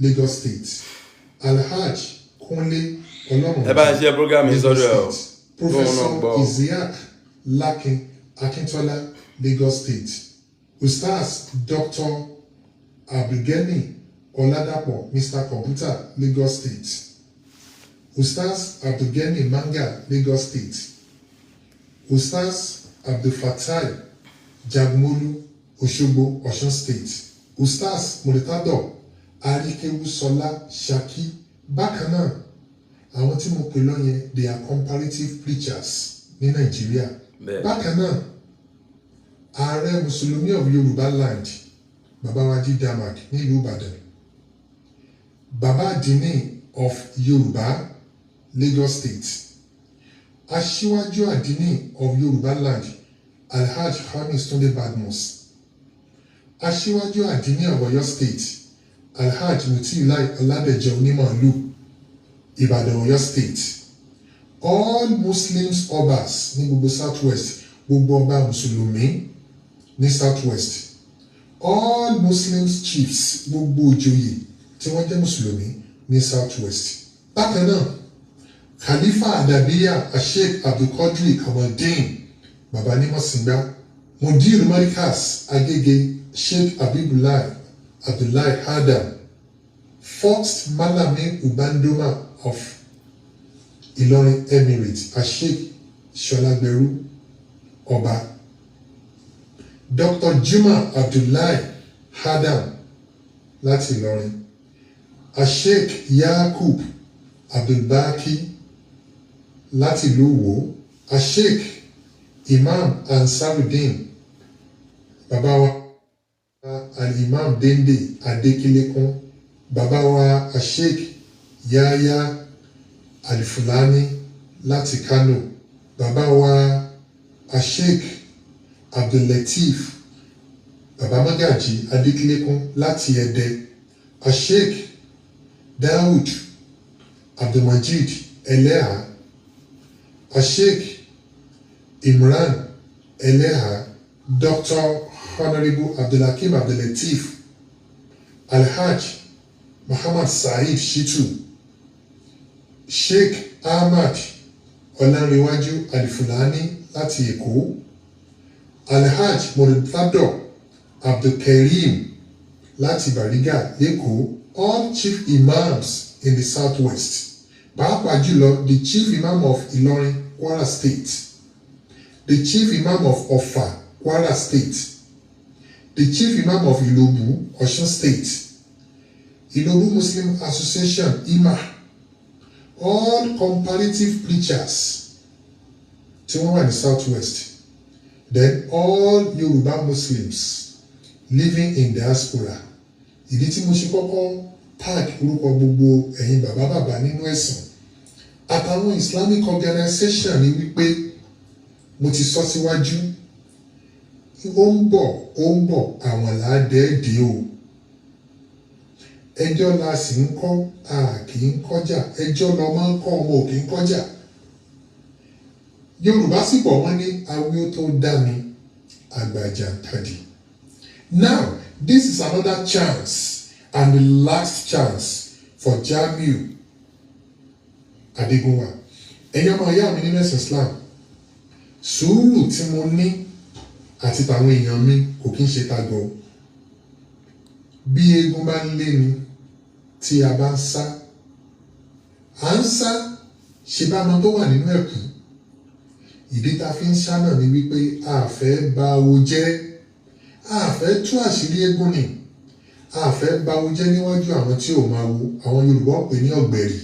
Lagos State, Alhaj Kúnlé Ọlọ́run Ẹ bá ń ṣe program yìí sọ́dọ̀ ẹ o. Professor Kóun náà gbọ́. Isiaq Lakin Akintola, Lagos State, Ustaz Dr. Abdulgani Ọládàpọ̀, Mr Computer, Lagos State, Ustaz Abdulgani Manga, Lagos State, Ustaz Abdulfatai Jagmolu, Òṣogbo, Ọ̀ṣun State, Ustaz Muritadọ Arikewusola, Ṣakí. Bákan náà, àwọn tí mo pè lọ yẹn, they are comparative preachers ní Nàìjíríà. Bákan náà, Ààrẹ Mùsùlùmí of Yorùbá land, bàbá wa Jí Damak nílùú Ìbàdàn, Bàbá Àdínní of Yorùbá, Lagos State, Aṣíwájú Àdínní of Yorùbá land, Alhaj Hamis Tunde Badmus, Aṣíwájú Àdínní of Ọ̀yọ́ State, Alhaj Mutiulai Ọládẹjọ Onímọ̀ọ́lù, Ìbàdàn, Ọ̀yọ́ State, all Muslims obas ní gbogbo South West, gbogbo ọba mùsùlùmí ní South West, all Muslims chiefs, gbogbo ìjòyè tí wọ́n jẹ́ mùsùlùmí ní South West. Bákan náà, Khalifa Adabiya, Asheik Abdulkadri Kamaldeen, Baba Nímọ̀sìngbà, Mudir Markaz Agege, Sheikh Abibulai Abdullahi Adam, first Malami Ubandoma of Ìlọrin Emirate, Asheik Ṣọlágbẹrú Ọba, Dr. Juma Abdullahi Adam láti Ìlọrin, Asheik Yakub Abdulbaki láti ìlú Ìwó, Asheik Imam Ansarudeen, bàbá wa Al-Imam Dende Adékílékún, bàbá wa Asheik Yahya Alifulani láti Kano, bàbá wa Asheik Abdullateef, bàbá Magaji Adékílékún láti Ẹdẹ, Asheik Daoud Abdulmajid Eleha, Asheik Imran Eleha, Dr. Honourable Abdulhakeem Abdullateef, Alhaj Muhammad Saheed Shitu, Sheikh Ahmad Ọlánrewájú Alifulani láti Èkó, Alhaj Murtado Abdulkareem láti Bariga l'Ékòó, all chief imams in the Southwest, pàápàá jùlọ the chief imam of Ìlọrin, Kwara State, the chief imam of Ọ̀fà, Kwara State, the chief imam of Ìlobù, Ọ̀ṣun State, Ìlobù Muslim Association, IMA, all comparative preachers tí wọ́n wà ní Southwest, then all Yorùbá Muslims living in diaspora. Ìdí tí mo ṣe kọ́kọ́ tag orúkọ gbogbo ẹ̀yin bàbá bàbá nínú ẹ̀sìn àtàwọn Islamic organization ni wípé mo ti sọ síwájú, ó ń bọ̀, ó ń bọ̀, àwọn làádẹ́ẹ̀dẹ́ o. Ẹjọ́ la sì ń kọ́, a kì í kọjá. Ẹjọ́ lọmọ ń kọ́, ọmọ ò kì í kọjá. Yorùbá sì bọ̀, wọ́n ní awí ó tó dá mi àgbàjàkadì. Now this is another chance and the last chance for Jamiu Adegunwa. Ẹ̀yin ọmọ ìyá mi nínú ẹ̀sìn Islam, sùúrù tí mo ní àti tàwọn èèyàn mi kò kí ń ṣe tagọ̀. Bí eégún bá ń lé ni tí a bá ń sá, à ń sá ṣe bá mọ tó wà nínú ẹ̀kú. Ìdí tá a fi ń sá náà ni wípé a fẹ́ bà awo jẹ́, a fẹ́ tú àṣírí eégún ni. A fẹ́ báwo jẹ́ níwájú àwọn tí ò máa wo. Àwọn Yorùbá pè ní ọ̀gbẹ̀rì.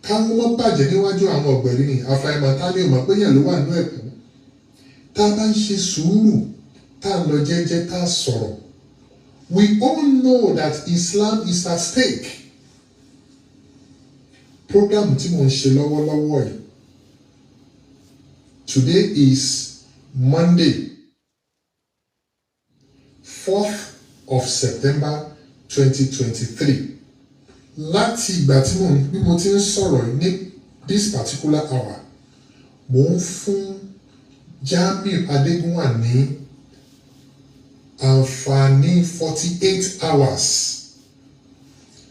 Káwọn mọ́ bàjẹ́ níwájú àwọn ọ̀gbẹ̀rì ni àfàìmọ̀ tá ní òmò pé yẹn ló wà nínú ẹ̀kú. Tá a bá ń ṣe sùúrù, tá a lọ jẹ́jẹ́, tá a sọ̀rọ̀. We all know that Islam is at stake. Program tí mo ń ṣe lọ́wọ́lọ́wọ́ yìí, today is Monday, 4th of September 2023. Láti ìgbà tí mo bí mo ti ń sọ̀rọ̀ yìí ní this particular hour, mo ń fún Jamiu Adégúnwà ní àǹfààní 48 hours,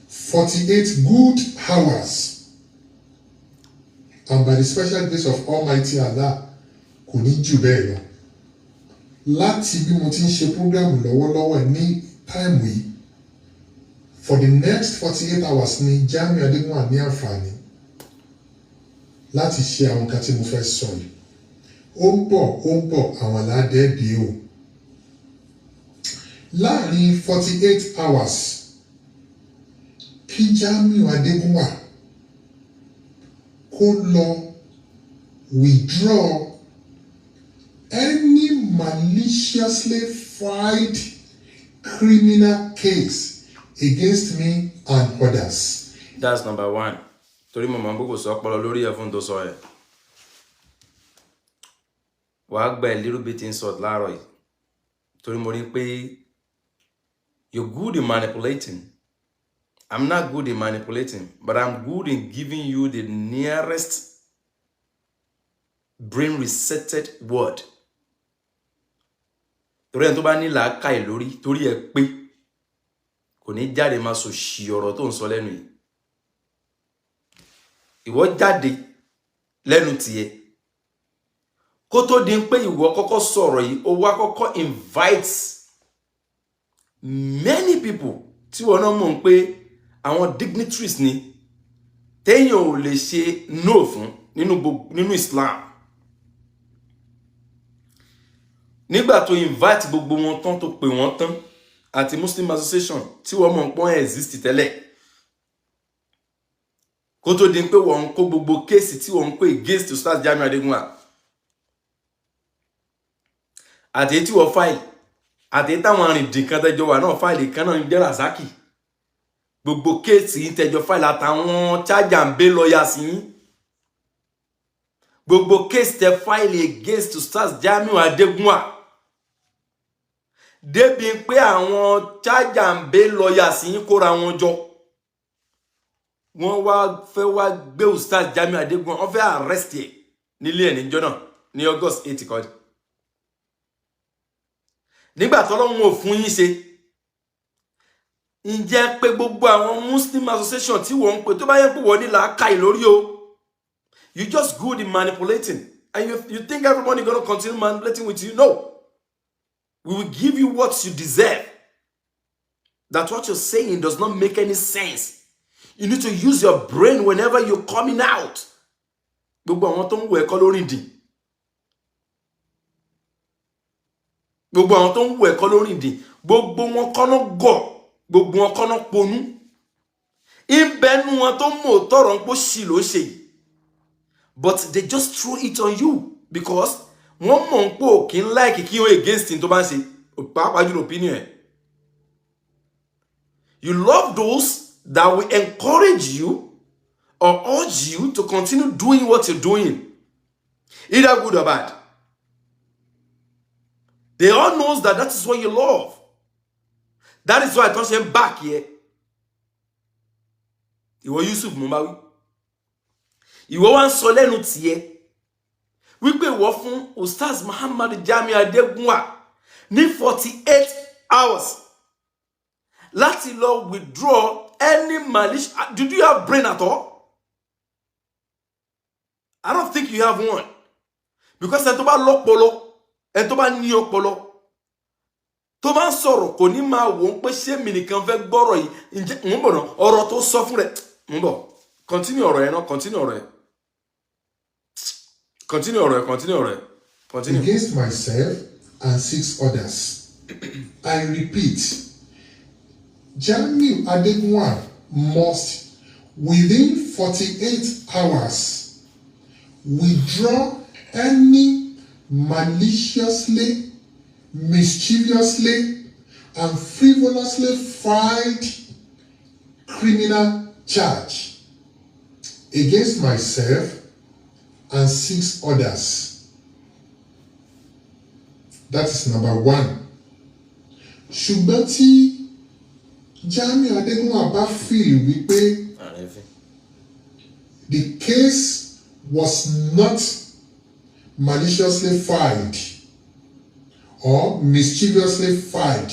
48 good hours, and by the special grace of Almighty Allah, kò ní jù bẹ́ẹ̀ lọ. Láti bí mo ti ń ṣe program lọ́wọ́lọ́wọ́ ní time yìí, for the next 48 hours ní Jamiu Adégúnwà ní àǹfààní láti ṣe àwọn nǹkan tí mo fẹ́ sọ yìí. Ó ń bọ̀, ó ń bọ̀, àwọn aládẹ́ẹ̀dẹ́ o. Láàrin 48 hours, kí Jamiu Adégúnwà kó lọ withdraw any maliciously filed criminal case against me and others. That's number one, torí mo mọ̀ pé kò sọ ọpọlọ lórí ẹ̀ fún tó sọ ẹ̀. Wàá gba a little bit insult láàárọ̀ yìí, torí mo rí pé you're good in manipulating. I'm not good in manipulating, but I'm good in giving you the nearest brain resetted word, torí ẹni tó bá ní làákàyè lórí, torí ẹ pé kò ní jáde máa sọ ṣì ọ̀rọ̀ tó ń sọ lẹ́nu yìí. Ìwọ jáde lẹ́nu tiẹ̀ kó tó di pé ìwọ kọ́kọ́ sọ̀rọ̀ yìí, ó wá kọ́kọ́ invite many people tí wọn náà mọ̀ pé àwọn dignitaries ni, téèyàn ò lè ṣe no fún nínú gbogbo nínú Islam. Nígbà tó invite gbogbo wọn tán, tó pè wọ́n tán, àti Muslim Association tí wọ́n mọ̀ pọ́n exist tẹ́lẹ̀, kó tó di pé wọ́n ń kó gbogbo case tí wọ́n ń kó against Ustaz Jamiu Adégúnwà, àti èyí tí wọ́n file, àti èyí táwọn arìndìn kan tẹjọ wà náà file kan náà ń jẹ́ Razaki, gbogbo case yìí tẹjọ file, àtàwọn charge and bail lawyers yín, gbogbo case tẹ file against Ustaz Jamiu Adégúnwà, débi pé àwọn charge and bail lawyers yín kóra wọn jọ, wọ́n wá fẹ́ wá gbé Ustaz Jamiu Adégúnwà, wọ́n fẹ́ arrest ẹ̀ nílé ẹ̀ níjọ́ náà ní August 8 kọ́. Nígbà tọ́lọ́run ò fún yín ṣe, ǹjẹ́ pé gbogbo àwọn Muslim Association tí wọ́n ń pè, tó bá yẹ pé wọ́n ní làákàyè lórí o. You just good in manipulating and you think everybody gonna continue manipulating with you. No, we will give you what you deserve, that what you're saying does not make any sense. You need to use your brain whenever you're coming out. Gbogbo àwọn tó ń wọ ẹ̀kọ́ lórí ìdì, gbogbo àwọn tó ń wọ ẹ̀kọ́ lórí ìdì, gbogbo wọn kọ́nà gọ̀, gbogbo wọn kọ́nà ponú. Ìbẹ́nu wọn tó mọ̀ tọrọ ń pọ̀ sí ló ṣe yìí, but they just throw it on you because wọ́n mọ̀ ń pò kí ń like kí wọ́n against tó bá ń ṣe, pàápàá jùlọ opinion ẹ̀. You love those that will encourage you or urge you to continue doing what you're doing, either good or bad. They all knows that that is what you love. That is why tó ṣe ń back yẹ. Ìwọ Yusuf, mo bá wí, ìwọ wá ń sọ lẹ́nu tiẹ̀ wípé ìwọ fún Ustaz Muhammad Jamiu Adégúnwà ní 48 hours láti lọ withdraw any malicious. Did you have brain at all? I don't think you have one, because ẹni tó bá lọ́pọlọ, ẹni tó bá ní ọpọlọ, tó bá ń sọ̀rọ̀, kò ní máa wò ó pé ṣé mi nìkan fẹ́ gbọ́rọ̀ yìí. Ǹjẹ́ ń bọ̀ náà, ọ̀rọ̀ tó sọ fún rẹ̀ ń bọ̀. Continue ọ̀rọ̀ yẹn náà, continue ọ̀rọ̀ yẹn, continue ọ̀rọ̀ yẹn, continue ọ̀rọ̀ yẹn, continue. Against myself and six others. I repeat, Jamiu Adegunwa must within 48 hours withdraw any maliciously, mischievously, and frivolously filed criminal charge against myself and six others. That is number one. Ṣùgbọ́n tí Jamiu Adegunwa bá feel wípé Àrífín. The case was not maliciously filed or mischievously filed,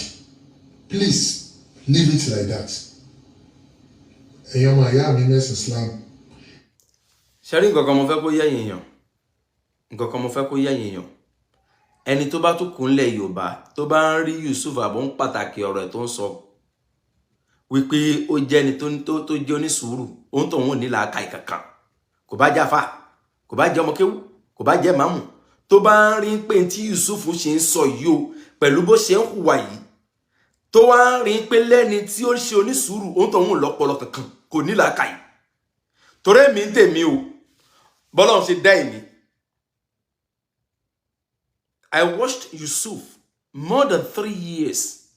please leave it like that. Ẹ̀yin ọmọ ìyá mi mẹ́sìn Islam. Ṣẹ́rí, nǹkan kan mo fẹ́ kó yé èèyàn, nǹkan kan mo fẹ́ kó yé èèyàn. Ẹni tó bá tún kúnlẹ̀ Yorùbá, tó bá ń rí Yusuf àbọ̀ ń pàtàkì ọ̀rọ̀ ẹ̀ tó ń sọ wípé ó jẹ́ ẹni tó jẹ́ onísùúrù, òun tó ń wò ní làákàyè kankan, kò bá jẹ́ àfà, kò bá jẹ́ ọmọ kéwú, kò bá jẹ́ màmù, tó bá ń rí pé tí Yusuf ṣe ń sọ yìí o, pẹ̀lú bó ṣe ń hùwà yìí, tó wá ń rí pé lẹ́ni tí ó ń ṣe onísùúrù, òun tó ń wò lọ́pọlọ kankan, kò ní làákàyè. Torí èmi ń tèmi o, bọ́lá ṣe dá èmi, I watched Yusuf more than 3 years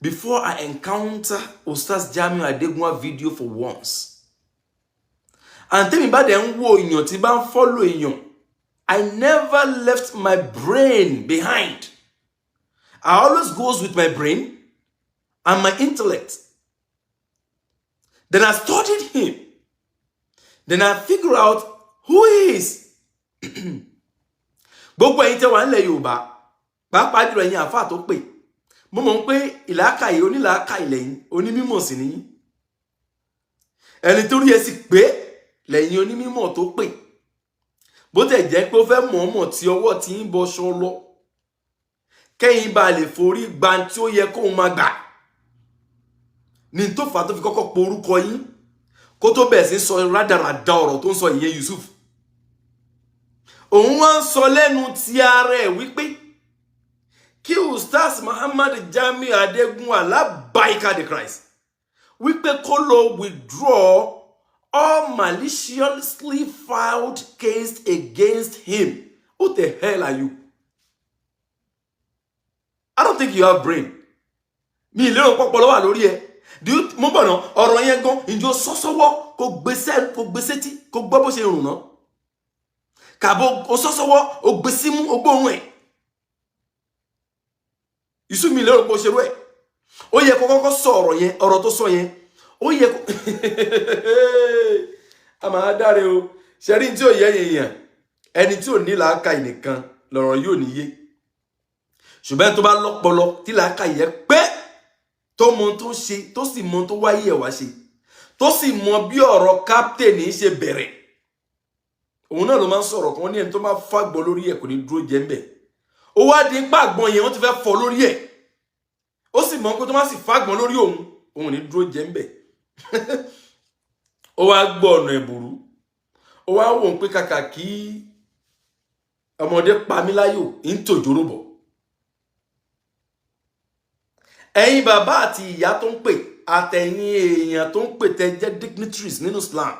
before I encounter Ustaz Jamiu Adegunwa video for once. And tẹ́mi bá dẹ̀ ń wo èèyàn, tí bá ń follow èèyàn, I never left my brain behind. I always goes with my brain and my intellect. Then I studied him. Then I figure out who he is. Gbogbo ẹ̀yin tẹ́ wà nílẹ̀ Yorùbá, pàápàá jùlọ ẹ̀yin àáfàá tó pè, mo mọ̀ pé ìlàkàyè onílàákàyè lẹ́yìn, onímọ̀ sí nìyí. Ẹni tó rí ẹ sì pé lẹ́yìn onímọ̀ tó pè, bó tẹ̀ jẹ́ pé ó fẹ́ mọ̀ọ́mọ̀ tí ọwọ́ tí ń bọṣọ lọ, kẹ́yìn bá lè forí gba tí ó yẹ kóun máa gbà ní tó fà á tó fi kọ́kọ́ po orúkọ yín kó tó bẹ̀rẹ̀ sí sọ rádaràda ọ̀rọ̀ tó ń sọ. Ìyẹn Yusuf, òun wá ń sọ lẹ́nu ti ara ẹ̀ wípé kí Ustaz Muhammad Jamiu Adegunwa Labaika the Christ wípé kó lọ withdraw all maliciously filed case against him. Who the hell are you? I don't think you have brain. Mi ìlérò pọpọlọ wà lórí ẹ. Mo bọ̀ náà, ọ̀rọ̀ yẹn gan, ǹjọ́ sọ́sọ́wọ́ kó gbèsè, kó gbèsè tí kó gbọ́ bó ṣe rùn náà, kàbó o sọ́sọ́wọ́, o gbé símú, o gbóhùn ẹ̀. Yusuf, mi lérò pé o ṣerú ẹ̀. Ó yẹ kó kọ́kọ́ sọ ọ̀rọ̀ yẹn, ọ̀rọ̀ tó sọ yẹn, ó yẹ kó a máa dáre o. Ṣẹ́rí tí ò yẹ èèyàn, ẹni tí ò ní làákàyè nìkan lọ̀rọ̀ yóò ní yé, ṣùgbọ́n tó bá lọ́pọlọ, tí làákàyè yẹ pé, tó mọ tó ń ṣe, tó sì mọ tó wáyé ẹ̀ wá ṣe, tó sì mọ bí ọ̀rọ̀ captain ṣe bẹ̀rẹ̀, òun náà ló máa ń sọ̀rọ̀ kan ní ẹni tó máa fàgbọ́ lórí ẹ̀ kò ní dúró jẹ́ ń bẹ̀. Ó wá di pàgbọ́n yẹn, wọ́n ti fẹ́ fọ́ lórí ẹ̀, ó sì mọ̀ pé tó má sì fàgbọ́n lórí òun, òun ò ní dúró jẹ́ ń bẹ̀. Ó wá gbọ́ ọ̀nà ẹ̀bùrú, ó wá wò ó pé kàkà kí ọmọdé pa mí láyò ń tòjóró bọ̀. Ẹ̀yin bàbá àti ìyá tó ń pè, àtẹ̀yin èèyàn tó ń pè, tẹ́ jẹ́ dignitaries nínú Islam,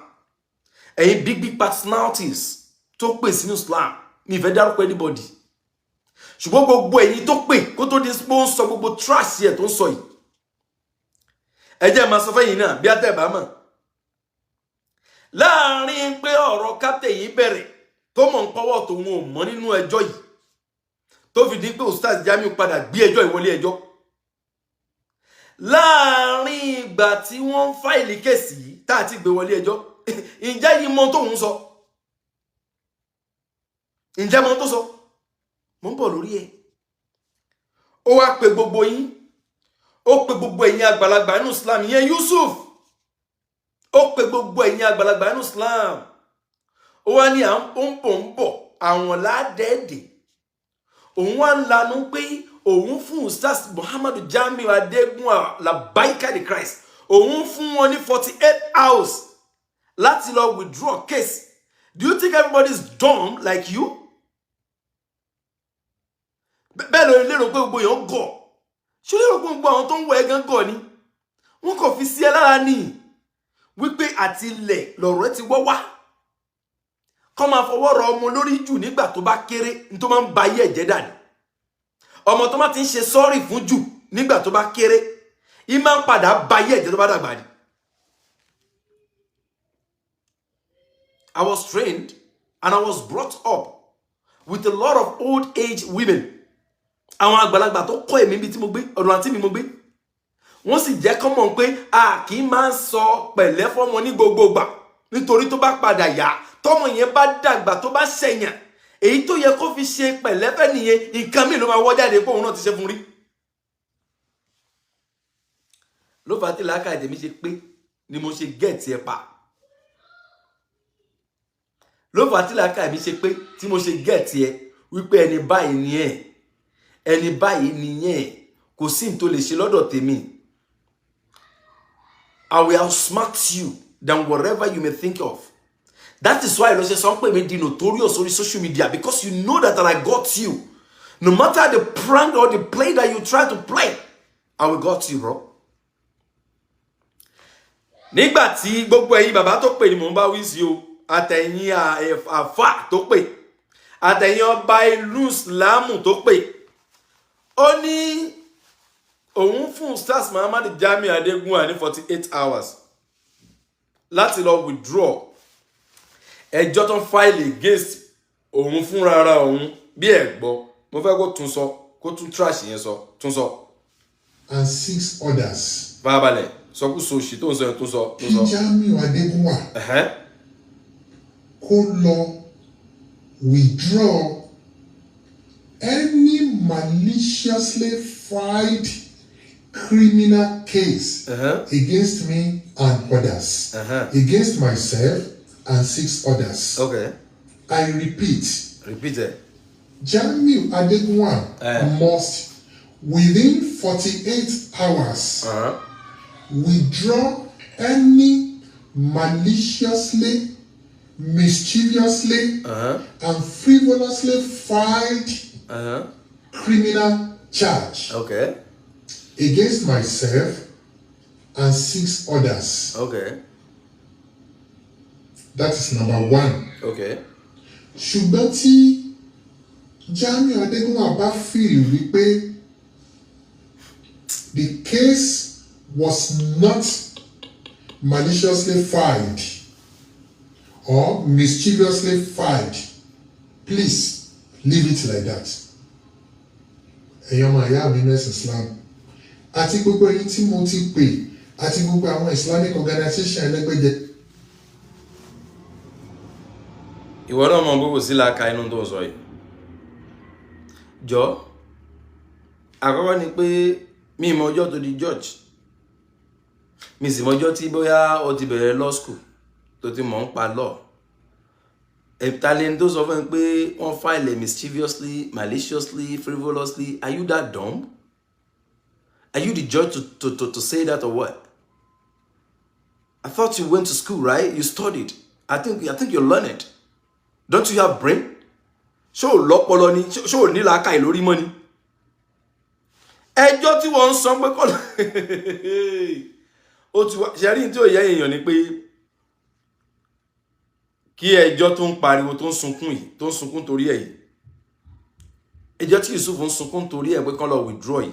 ẹ̀yin big big personalities tó pè sínú Islam, mi ì fẹ́ dárúkọ anybody, ṣùgbọ́n gbogbo ẹ̀yin tó pè kó tó di pé ó ń sọ gbogbo trash ẹ̀ tó ń sọ yìí, ẹ jẹ́ máa sọ fẹ́yìn náà bí atẹ́bàá mọ̀ láàrin pé ọ̀rọ̀ captain yìí bẹ̀rẹ̀, tó mọ̀ ń pọ́wọ́ tòun ò mọ́ nínú ẹjọ́ yìí, tó fi di pé Ustaz Jamiu padà gbé ẹjọ́ ìwọlé ẹjọ́, láàrin ìgbà tí wọ́n ń file case yìí tá a ti gbé wọlé ẹjọ́, ǹjẹ́ yìí mọ tóun sọ? Ǹjẹ́ mọ tó sọ? Mo ń bọ̀ lórí ẹ̀. Ó wá pe gbogbo yín, ó pe gbogbo ẹ̀yin àgbàlagbà nínú Islam, ìyẹn Yusuf, ó pe gbogbo ẹ̀yin àgbàlagbà nínú Islam, ó wá ní à ń bọ̀, ń bọ̀ àwọn ládẹ́ẹ̀dẹ̀. Òun wá ń lanu pé òun fún Ustaz Muhammadu Jamiu Adegunwa Labaika the Christ, òun fún wọn ní 48 hours láti lọ withdraw case. Do you think everybody is dumb like you? Bẹ́ẹ̀ ló lérò pé gbogbo èèyàn gọ̀? Ṣé lérò pé gbogbo àwọn tó ń wọ ẹ gan gọ̀ ni? Wọ́n kàn fi sí ẹ lára ní wípé àti ilẹ̀ lọ̀rọ̀ ẹ ti wọ́ wá. Kọ́ máa fọwọ́ rọ ọmọ lórí jù nígbà tó bá kéré ní tó máa ń ba ayé ẹ̀jẹ̀ dàní. Ọmọ tó máa ti ń ṣe sorry fún jù nígbà tó bá kéré, í máa ń padà ba ayé ẹ̀jẹ̀ tó bá dàgbà ni. I was trained and I was brought up with a lot of old age women. Àwọn àgbàlagbà tó kọ́ èmi bí tí mo gbé, ọ̀dọ̀ àǹtí mi mo gbé. Wọ́n sì jẹ́ kọ́ mọ̀ pé a kì í máa ń sọ pẹ̀lẹ́ fọ́mọ ní gbogbo ìgbà, nítorí tó bá padà yá, tọ́mọ yẹn bá dàgbà, tó bá ṣẹ̀yàn, èyí tó yẹ kó fi ṣe pẹ̀lẹ́ fẹ́ nìyẹn, nǹkan míì ló máa wọ́ jáde pé òun náà ti ṣe fún rí. Ló fà á tí làákàyè tèmi ṣe pé ni mo ṣe get ẹ pa. Ló fà á tí làákàyè mi ṣe pé tí mo ṣe get ẹ wípé ẹni báyìí ni ẹ, ẹni báyìí ni yẹn, kò sí ní tó lè ṣe lọ́dọ̀ tèmi. I will outsmart you than whatever you may think of. That is why ló ṣe sọ pé mi di notorious orí social media, because you know that I got you. No matter the prank or the play that you try to play, I will got you, bro. Nígbà tí gbogbo ẹ̀yin bàbá tó pè ní mò ń bá wí sí o, àtẹ̀yìn àfà tó pè, àtẹ̀yìn ọba ìlú ìsìlámù tó pè, ó ní òun fún Ustaz Muhammad Jamiu Adégúnwà ní 48 hours láti lọ withdraw ẹjọ́ tó ń file against òun fúnra ara òun. Bí ẹ̀ gbọ́, mo fẹ́ kó tún sọ, kó tún trash yẹn sọ, tún sọ. And six others. Farabalẹ̀, sọkúsọ òṣì tó ń sọ yẹn, tún sọ, tún Kí sọ. Jamiu Adégúnwà kó lọ withdraw any maliciously filed criminal case against me and others, against myself and six others. I repeat, Repeat ẹ. Jamiu Adegunwa must within 48 hours withdraw any maliciously, mischievously, and frivolously filed criminal charge against myself and six others. That is number one. Ṣùgbọ́n tí Jamiu Adegunwa bá feel wípé the case was not maliciously filed or mischievously filed, please leave it like that. Ẹ̀yin ọmọ ìyá mi nínú ẹ̀sìn Islam àti gbogbo ẹ̀yin tí mo ti pè àti gbogbo àwọn Islamic organization ẹlẹ́gbẹ́jẹ. Ìwọ náà mọ gbogbo sí làákà inú tó ń sọ yìí. Jọ, àkọ́kọ́ ni pé mi mọ ọjọ́ tó di judge, mi sì mọ ọjọ́ tí bóyá o ti bẹ̀rẹ̀ law school tó ti mọ̀ ń pa law. Ẹ̀tàlẹ́ni tó sọ fún mi pé wọ́n file mischievously, maliciously, frivolously? Are you that dumb? Are you the judge to say that or what? I thought you went to school, right? You studied. I think you're learned. Don't you have brain? Ṣé ò lọ́pọlọ ni? Ṣé ò ní làákàyè lórí mọ́ ni? Ẹjọ́ tí wọ́n ń sọ pé kọ́ ó ti wá ṣe rí, tí ò yẹ èèyàn ni pé kí ẹjọ́ tó ń pariwo, tó ń sunkún yìí, tó ń sunkún torí ẹ̀ yìí, ẹjọ́ tí Yusuf ń sunkún torí ẹ̀ pé kán lọ withdraw yìí,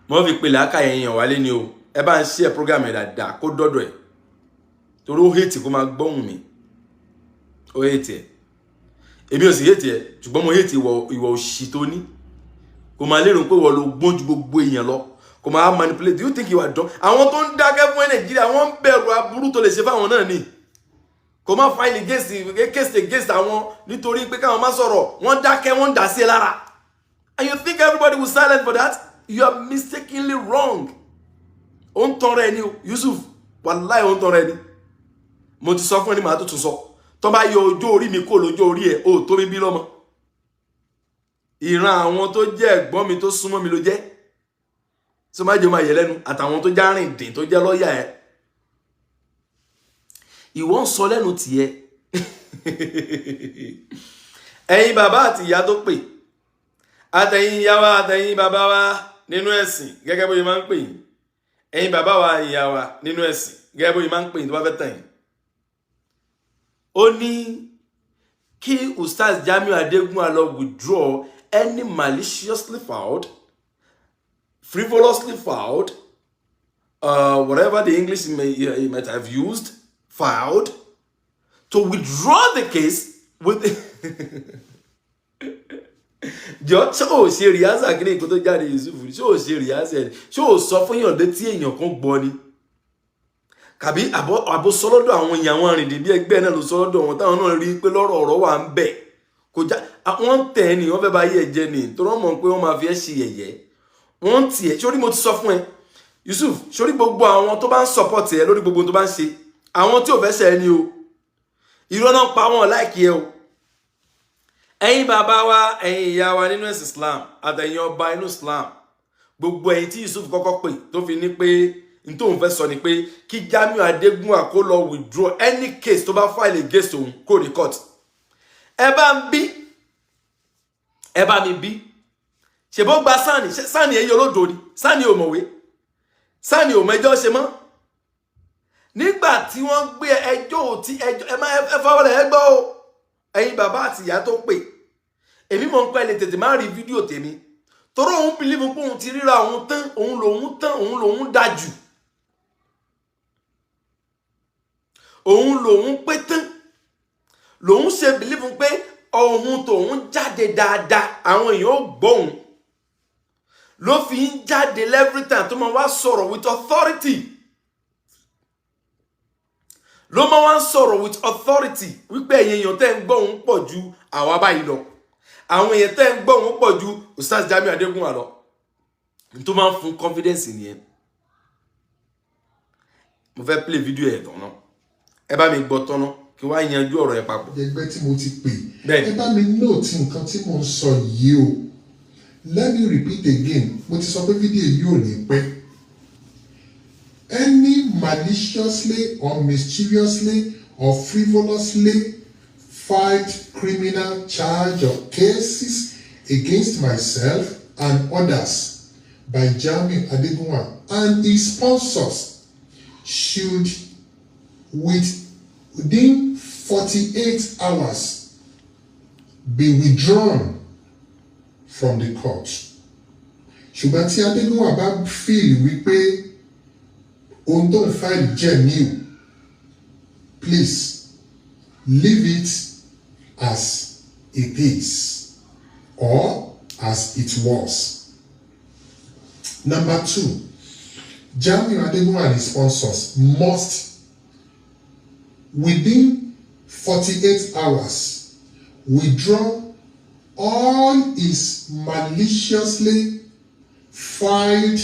mo fi pe làákàyè èèyàn wálé ni o. Ẹ bá ń ṣe ẹ program ẹ̀ dáadáa kó dọ́dọ̀ ẹ̀, torí ó hate kó máa gbóhùn mi. Ó hate ẹ̀, èmi ò sì hate ẹ̀, ṣùgbọ́n mo hate ìwọ òṣì tó ní kò máa lérò pé wọ́n ló gbọ́n ju gbogbo èèyàn lọ, kò máa manipulate. Do you think you are done? Àwọn tó ń dákẹ́ fún ẹ Nàìjíríà, wọ́n ń bẹ̀rù aburú tó lè ṣe fáwọn náà ni. Kò má file against case against àwọn nítorí pé káwọn má sọ̀rọ̀, wọ́n dákẹ́, wọ́n ń dà sí ẹ lára. And you think everybody will silent for that? You are mistakenly wrong. Ó ń tọrọ ẹni o, Yusuf. Wàláì, ó ń tọrọ ẹni. Mo ti sọ fún ẹni, màá tó tún sọ. Tó bá yọ ọjọ́ orí mi kó lójó orí ẹ̀, ó tó mi bí lọ́mọ. Ìran àwọn tó jẹ́ ẹ̀gbọ́n mi tó súnmọ́ mi ló jẹ́ tó má jẹ́ máa yẹ lẹ́nu, àtàwọn tó já rìn dín tó jẹ́ lọ́ọ̀yà ẹ̀. Ìwọ ń sọ lẹ́nu tiẹ̀. Ẹ̀yin bàbá àti ìyá tó pè, àtẹ̀yin ìyá wa, àtẹ̀yin bàbá wa nínú ẹ̀sìn, gẹ́gẹ́ bó ṣe máa ń pè yín, Ẹ̀yin bàbá wa, ìyá wa nínú ẹ̀sìn, gẹ́gẹ́ bóyá máa ń pè ní tó bá fẹ́ tàn yín, ó ní kí Ustaz Jamiu Adégúnwà lọ withdraw any maliciously filed, frivolously filed, whatever the English he might have used, filed, to withdraw the case with. Jọ, ṣé o ṣe rehearsal kí ní nǹkan tó jáde, Yusuf? Ṣé o ṣe rehearsal? Ṣé o sọ fún yàn létí èèyàn kan gbọ́ ni, kàbí àbọ̀ sọ lọ́dọ̀ àwọn èèyàn, àwọn arìndìn bí ẹgbẹ́ náà ló sọ lọ́dọ̀ wọn, táwọn náà rí i pé lọ́rọ̀ ọ̀rọ̀ wà ń bẹ̀ kò já? Wọ́n ń tẹ̀ ẹ́ ni, wọ́n fẹ́ bá yé ẹ jẹ ni, torí wọ́n mọ̀ pé wọ́n máa fi ẹ́ ṣe yẹ̀yẹ́. Wọ́n ń tiẹ̀ sórí. Mo ti sọ fún ẹ, Yusuf, sórí gbogbo àwọn tó bá ń support ẹ lórí gbogbo tó bá ń ṣe, àwọn tí ò fẹ́ ṣe ẹ ni o. Irọ́ náà pa wọn láìkí ẹ o. Ẹ̀yin bàbá wa, ẹ̀yin ìyá wa nínú ẹ̀sìn Islam, àtẹ̀yin ọba inú Islam, gbogbo ẹ̀yin tí Yusuf kọ́kọ́ pè tó fi ní pé n tóun fẹ́ sọ ni pé kí Jamiu Adégúnwà kó lọ withdraw any case tó bá file against òun kó ní court, ẹ bá ń bí, ẹ bá mi bí. Ṣèbó gba SAN? SAN èyí olódo ni, SAN ò mọ̀wé, SAN ò mẹjọ́ ṣe mọ́. Nígbà tí wọ́n gbé ẹjọ́ tí ẹjọ́, ẹ má ẹ fọwọ́lẹ̀, ẹ gbọ́ o. Ẹ̀yin bàbá àti ìyá tó pè èmi, mọ̀ ń pẹ́ lè tètè má rí fídíò tèmi, torí òun believe pé òun ti ríra òun tán, òun lòun tán, òun lòun dájú, òun lòun pé tán, lòun ṣe believe pé ohun tòun jáde dáadáa, àwọn èèyàn ò gbóhùn, ló fi ń jáde every time tó máa wá sọ̀rọ̀ with authority, ló máa wá ń sọ̀rọ̀ with authority wípé ẹ̀yin èèyàn tẹ́ ń gbọ́ òun pọ̀ ju àwa báyìí lọ, àwọn èèyàn tẹ́ ń gbọ́ òun pọ̀ ju Ustaz Jamiu Adégúnwà lọ. N tó máa ń fún confidence nìyẹn. Mo fẹ́ play video ẹ̀ tán náà, ẹ bá mi gbọ́ tán náà, kí wàá yanjú ọ̀rọ̀ yẹn papọ̀. Ẹgbẹ́ tí mo ti pè, Bẹ́ẹ̀ni. ẹ bá mi note nǹkan tí mo ń sọ yìí o. Let me repeat again. Mo ti sọ pé fídíò yìí ò ní pẹ́. Any maliciously or mischievously or frivolously filed criminal charge or cases against myself and others by Jamiu Adegunwa and his sponsors should within 48 hours be withdrawn from the court. Ṣùgbọ́n tí Adégúnwà bá feel wípé ohun tó ń file jẹ́ new, please leave it as it is or as it was. Number two, Jamiu Adegunwa and his sponsors must within 48 hours withdraw all his maliciously filed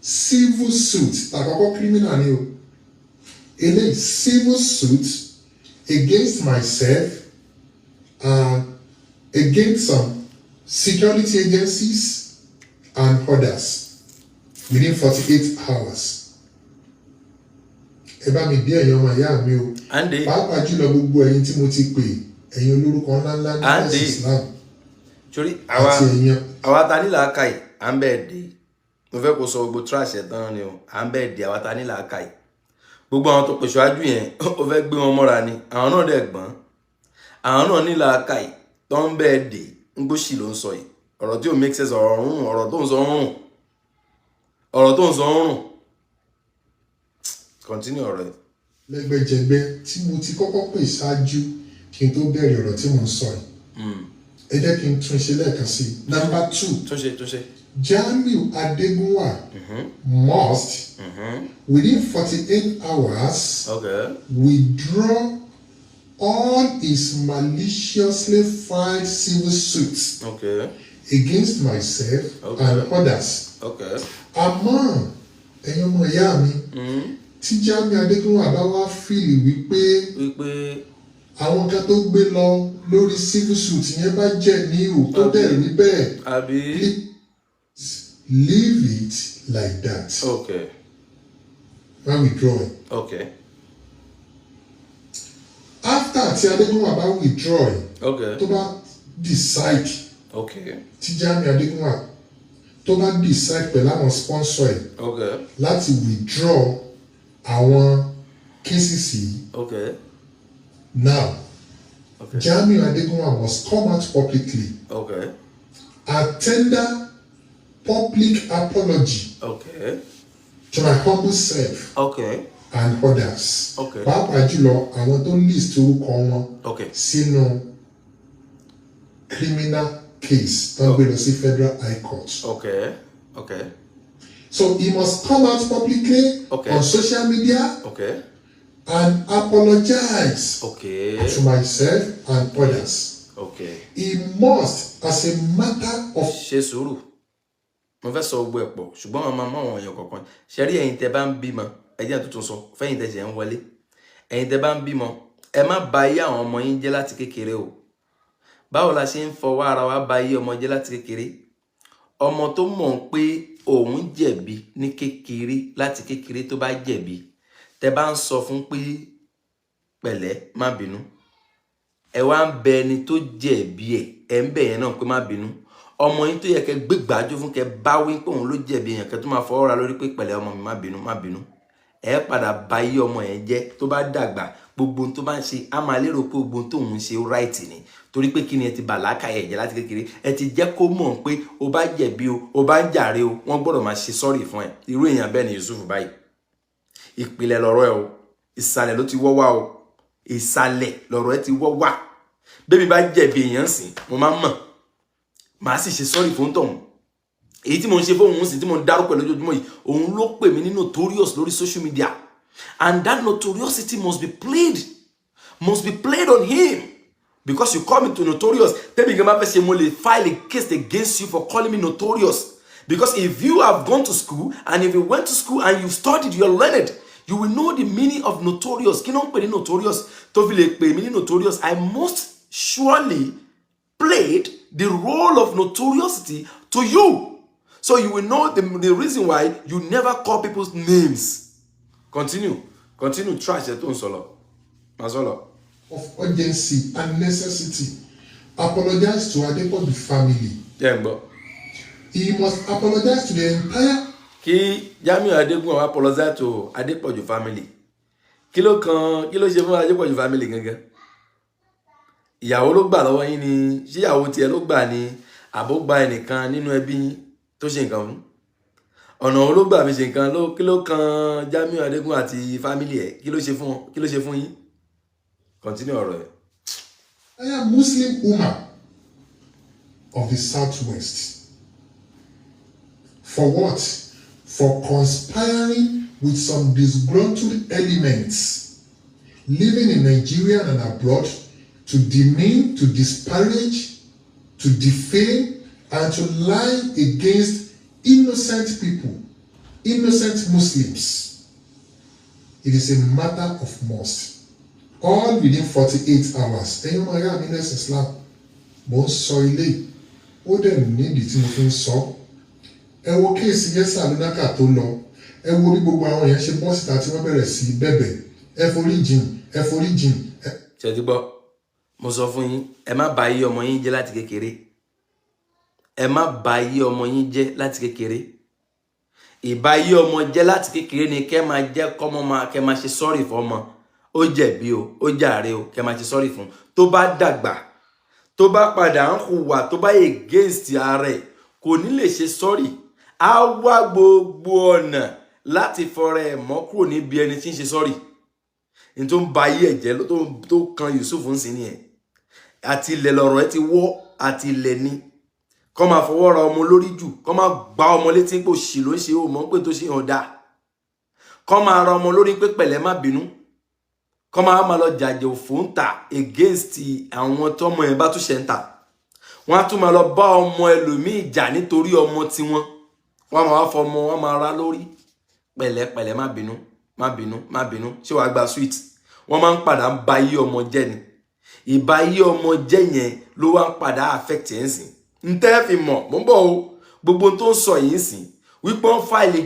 civil suit. Tàkọ́kọ́ criminal ni o, eléyìí civil suit against myself and against some security agencies and others within 48 hours. Ẹ bá mi bí ẹ̀yin ọmọ ìyá mi o, Andy. pàápàá jùlọ gbogbo ẹ̀yin tí mo ti pè, ẹ̀yin olórúkọ ńláńlá ní Andy. ẹ̀sìn Islam Torí àwa àti ẹ̀yin àwa ta ní làákàyè, à ń bẹ́ẹ̀ dé. Mo fẹ́ kó sọ gbogbo trash ẹ̀ tán ni o. À ń bẹ́ẹ̀ dé, àwa ta ní làákàyè. Gbogbo àwọn tó pèsè ájú yẹn, ó fẹ́ gbé wọn mọ́ra ni. Àwọn náà dẹ̀ gbọ́n, àwọn náà ní làákàyè tó ń bẹ́ẹ̀ dé. Ń gbóṣì ló ń sọ yìí, ọ̀rọ̀ tí ò make sense, ọ̀rọ̀ rùn, ọ̀rọ̀ tó ń sọ ń rùn, ọ̀rọ̀ tó ń sọ ń rùn. Continue ọ̀rọ̀ yìí. Lẹ́gbẹ́jẹgbẹ́ tí mo ti kọ́kọ́ pè ṣáájú kí n tó bẹ̀rẹ̀ ọ̀rọ̀ tí mo ń sọ yìí, ẹ jẹ́ kí n tún ṣe lẹ́ẹ̀kan sí i. Number two, Túnṣe, túnṣe. Jamiu Adegunwa must within 48 hours withdraw all his maliciously filed civil suits against myself and others. Àmọ́ ẹ̀yin ọmọ ìyá mi, tí Jamiu Adegunwa bá wá feel wípé wípé àwọn kan tó gbé lọ lórí civil suit yẹn bá jẹ́ ní ò tó dẹ̀ rí bẹ́ẹ̀, àbí please leave it like that. Má withdraw ẹ̀. After tí Adegunwa bá withdraw ẹ̀, tó bá decide, tí Jamiu Adegunwa Tó bá decide pẹ̀lú àwọn sponsor ẹ̀ láti withdraw àwọn cases yìí now, Jamiu Adegunwa must come out publicly and tender public apology to my humble self and others. Pàápàá jùlọ àwọn tó list orúkọ wọn sínú criminal case tó ń gbé lọ sí Federal High Court. So he must come out publicly on social media and apologize to myself and others. He must, as a matter of Ṣe sùúrù, mo fẹ́ sọ gbogbo ẹ̀ pọ̀, ṣùgbọ́n àwọn máa mọ àwọn èèyàn kọ̀ọ̀kan ṣe rí. Ẹ̀yin tẹ́ bá ń bímọ, ẹ jẹ́ tuntun sọ fẹ́yìn tẹ́ ṣe ń wọlé, ẹ̀yin tẹ́ bá ń bímọ, ẹ má ba ayé àwọn ọmọ yín jẹ́ láti kékeré o. Báwo la ṣe ń fọwọ́ ara wa ba ayé ọmọ jẹ́ láti kékeré? Ọmọ tó mọ̀ ń pé òun jẹ̀bi ní kékeré, láti kékeré tó bá jẹ̀bi, tẹ́ bá ń sọ fún pé pẹ̀lẹ́, má bínú, ẹ wá ń bẹ ẹni tó jẹ̀bi ẹ̀, ẹ̀ ń bẹ̀ yẹn náà pé má bínú, ọmọ yín tó yẹ kẹ́ gbé gbàájú fún, kẹ́ bá wí pé òun ló jẹ̀bi èèyàn, kẹ́ tó máa fọwọ́ ra lórí pé pẹ̀lẹ́ ọmọ mi, má bínú, má bínú, ẹ padà ba ayé ọmọ yẹn jẹ́. Tó bá dàgbà, gbogbo ohun tó bá ń ṣe, á máa lérò pé gbogbo ohun tóun ń ṣe right ni. Torí pé kí ni? Ẹ ti bà làákàyè jẹ́ láti kékeré. Ẹ ti jẹ́ kó mọ̀ pé o bá jẹ̀bi o, o bá ń jàre o, wọ́n gbọ́dọ̀ máa ṣe sorry fún ẹ. Irú èèyàn bẹ́ẹ̀ ni Yusuf báyìí. Ìpìlẹ̀ lọ̀rọ̀ ẹ o, ìsàlẹ̀ ló ti wọ́ wá o, ìsàlẹ̀ lọ̀rọ̀ ẹ ti wọ́ wá. Bébí bá jẹ̀bi èèyàn sìn, mo máa ń mọ̀, màá sì ṣe sorry fún tọ̀hún. Èyí tí mo ń ṣe fóun sìn, tí mo ń dárúkọ ẹ̀ lójoojúmọ́ yìí, òun ló pè mí ní notorious lórí social media, and that notoriosity must be played on him, because you call me to notorious. Tẹ́mi gan bá fẹ́ ṣe, mo lè file a case against you for calling me notorious, because if you have gone to school and if you went to school and you studied, you are learned, you will know the meaning of notorious. Kí ló ń pè ní notorious tó fi lè pè mí ní notorious? I most surely played the role of notoriosity to you, so you will know the reason why you never call people's names. Continue, continue trash ẹ tó ń sọ lọ, máa sọ lọ. Of urgency and necessity, apologize to Adepoju family. Jẹ́ ń gbọ́. He must apologize to the entire Kí Jamiu Adegun apologize to Adepoju family, kí ló kan? Kí ló ṣe fún Adepoju family gangan? Ìyàwó ló gbà lọ́wọ́ yín ni? Ṣé ìyàwó tiẹ̀ ló gbà ni, àbó gba ẹnìkan nínú ẹbí yín tó ṣe nǹkan fún? Ọ̀nà wo ló gbà fi ṣe nǹkan ló? Kí ló kan Jamiu Adegun àti family ẹ̀? Kí ló ṣe fún wọn? Kí ló ṣe fún yín? Continue ọ̀rọ̀ ẹ̀. Entire Muslim Ummah of the Southwest. For what? For conspiring with some disgruntled elements living in Nigeria and abroad to demean, to disparage, to defame, and to lie against innocent people, innocent Muslims. It is a matter of must. All within 48 hours. Ẹ̀yin ọmọ ará mi lẹ́sìn Islam, mo ń sọ ilé, ó dẹ̀ nídìí tí mo fi ń sọ. Ẹ wo case Yẹ́sà Lónákà tó lọ. Ẹ wo bí gbogbo àwọn èèyàn ṣe bọ́ síta tí wọ́n bẹ̀rẹ̀ sí í bẹ̀bẹ̀. Ẹ forí jìn, ẹ forí jìn. Ṣe ti gbọ́? Mo sọ fún yín, ẹ má bà ayé ọmọ yín jẹ́ láti kékeré. Ẹ má bà ayé ọmọ yín jẹ́ láti kékeré. Ìbá ayé ọmọ jẹ́ láti kékeré ni kẹ́ máa jẹ́ kọ́mọ máa kẹ́ máa ṣe sorry fọ́mọ. Ó jẹ̀bi o, ó jàre o, kẹ́ máa ṣe sorry fún. Tó bá dàgbà, tó bá padà ń hùwà tó bá against ara ẹ̀, kò ní lè ṣe sorry. Á wá gbogbo ọ̀nà láti fọrẹ ẹ̀ mọ́ kúrò níbi ẹni tí ń ṣe sorry. Ní tó ń ba ayé ẹ̀ jẹ́ tó kan Yusuf ń sìn nìyẹn. Àti ilẹ̀ lọ̀rọ̀ ẹ ti wọ́, àti ilẹ̀ ni kọ́ máa fọwọ́ ra ọmọ lórí jù, kọ́ máa gbá ọmọ létí pé òṣì ló ń ṣe, ó mọ̀ pé tó ṣe hàn dáa, kọ́ máa ra ọmọ lórí pé pẹ̀lẹ́, má bínú, kọ́ máa máa lọ jàjẹ̀ òfò ń tà against àwọn tọmọ yẹn bá tún ṣe ń tà. Wọ́n á tún máa lọ bá ọmọ ẹlòmíì jà nítorí ọmọ tiwọn. Wọ́n á máa wá fọmọ, wọ́n máa ra lórí, pẹ̀lẹ́ pẹ̀lẹ́, má bínú, má bínú, má bínú, ṣé wàá gba sweet? Wọ́n máa ń padà ń ba ayé ọmọ jẹ́ ni. Ìbá ayé ọmọ jẹ́ yẹn ló wá ń padà affect ẹ̀ ń sìn. Ń tẹ́ fi mọ̀, mò ń bọ̀ o. Gbogbo tó ń sọ yìí ń sìn, wípé wọ́n file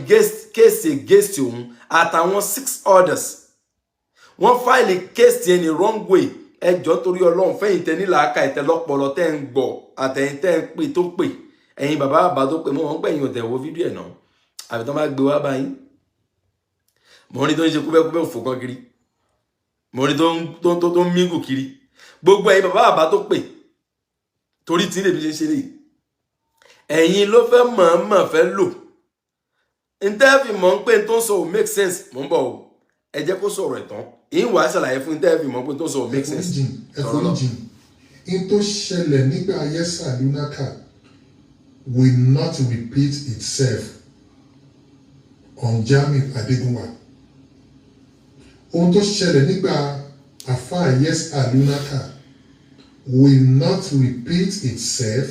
case against òun àtàwọn six others, wọ́n file case yẹn ní wrong way. Ẹjọ́, torí Ọlọ́run, fẹ́yìn tẹ nílàáka ìtẹ́ lọ́pọlọ tẹ́ ń gbọ́, àtẹ̀yìn tẹ́ ń pè tó pè, Ẹ̀yin bàbá bàbá tó pè mọ́ wọn pẹ̀yìn òtẹ̀ wo fídíò ẹ̀ náà, àbí tó bá gbé wá báyìí. Mo ní tó ń ṣe kúbẹ́kúbẹ́ òfò kan kiri, mo ní tó ń mígù kiri. Gbogbo ẹ̀yin bàbá bàbá tó pè torí tí lèmi ṣe ṣe lè, ẹ̀yin ló fẹ́ mọ̀ọ́mọ̀ fẹ́ lò ntẹ́ fi mọ̀ ń pé tó ń sọ ò make sense. Mò ń bọ̀ o, ẹ jẹ́ kó sọ̀rọ̀ ẹ̀ tán, ìyín wàá ṣàlàyé fún ntẹ́ fi mọ̀ pé tó ń sọ ò make sense. Ẹforíjìn, ẹforíjìn. In tó ṣẹlẹ̀ nígbà Yesa Lunaka will not repeat itself on Jamiu Adegunwa. Ohun tó ṣẹlẹ̀ nígbà Afa Yesa Lunaka will not repeat itself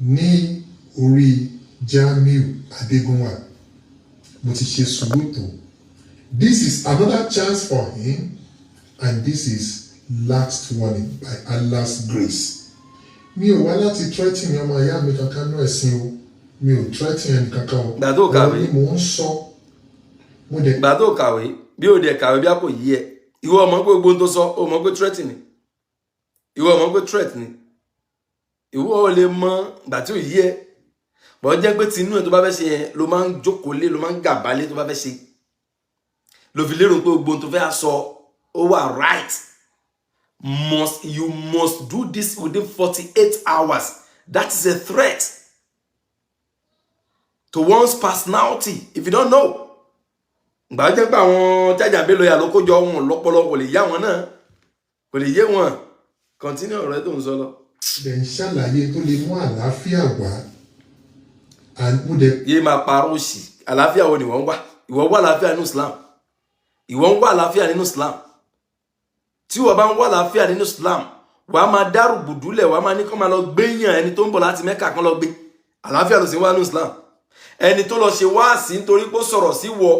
ní orí Jamiu Adegunwa. Mo ti ṣe sùúrù tó. This is another chance for him, and this is last warning by Allah's grace. Mi ò wá láti threaten ọmọ ìyá mi kankan ní ẹ̀sìn o. Mi ò threaten ẹnì kankan o. Gbà tó kàwé. Ọ̀rọ̀ ni mò ń sọ. Mo dẹ̀ Ìgbà tó kàwé, bí o dẹ̀ kàwé, bí a kò yí ẹ, ìwọ ọmọ pé gbogbo ohun tó sọ, o mọ̀ pé threat ni. Ìwọ ọmọ pé threat ni. Ìwọ ò lè mọ ìgbà tí ò yí ẹ bọ́ jẹ́ pé tinú ẹ̀ tó bá fẹ́ ṣe yẹn ló máa ń jókòó lé, ló máa ń gàba lé tó bá fẹ́ ṣe, ló fi lérò pé gbogbo ohun tó fẹ́ sọ ó wà right. Must you must do this within 48 hours. That is a threat to one's personality, if you don't know. Ìgbà jẹ́ pé àwọn jájàmbé lọ́yà ló kójọ wọn lọ́pọlọ, kò lè yá wọn náà, kò lè yé wọn. Continue ọ̀rẹ́ tó ń sọ lọ. Dẹ̀ ń ṣàlàyé tó lè mú àlàáfíà wá, and mo dẹ̀ Yé máa parọ́ òṣì. Àlàáfíà wo ni wọ́n ń wá? Ìwọ wá àlàáfíà nínú Islam? Ìwọ ń wá àlàáfíà nínú Islam? Tí wọ́n bá ń wá àlàáfíà nínú Islam, wàá máa dárò gbùdúlẹ̀, wàá máa ní kó máa lọ gbé yàn ẹni tó ń bọ̀ láti Mẹ́kà kan lọ gbé. Àlàáfíà ló sì ń wá nínú Islam? Ẹni tó lọ ṣe wáàsí nítorí pé ó sọ̀rọ̀ sí wọ,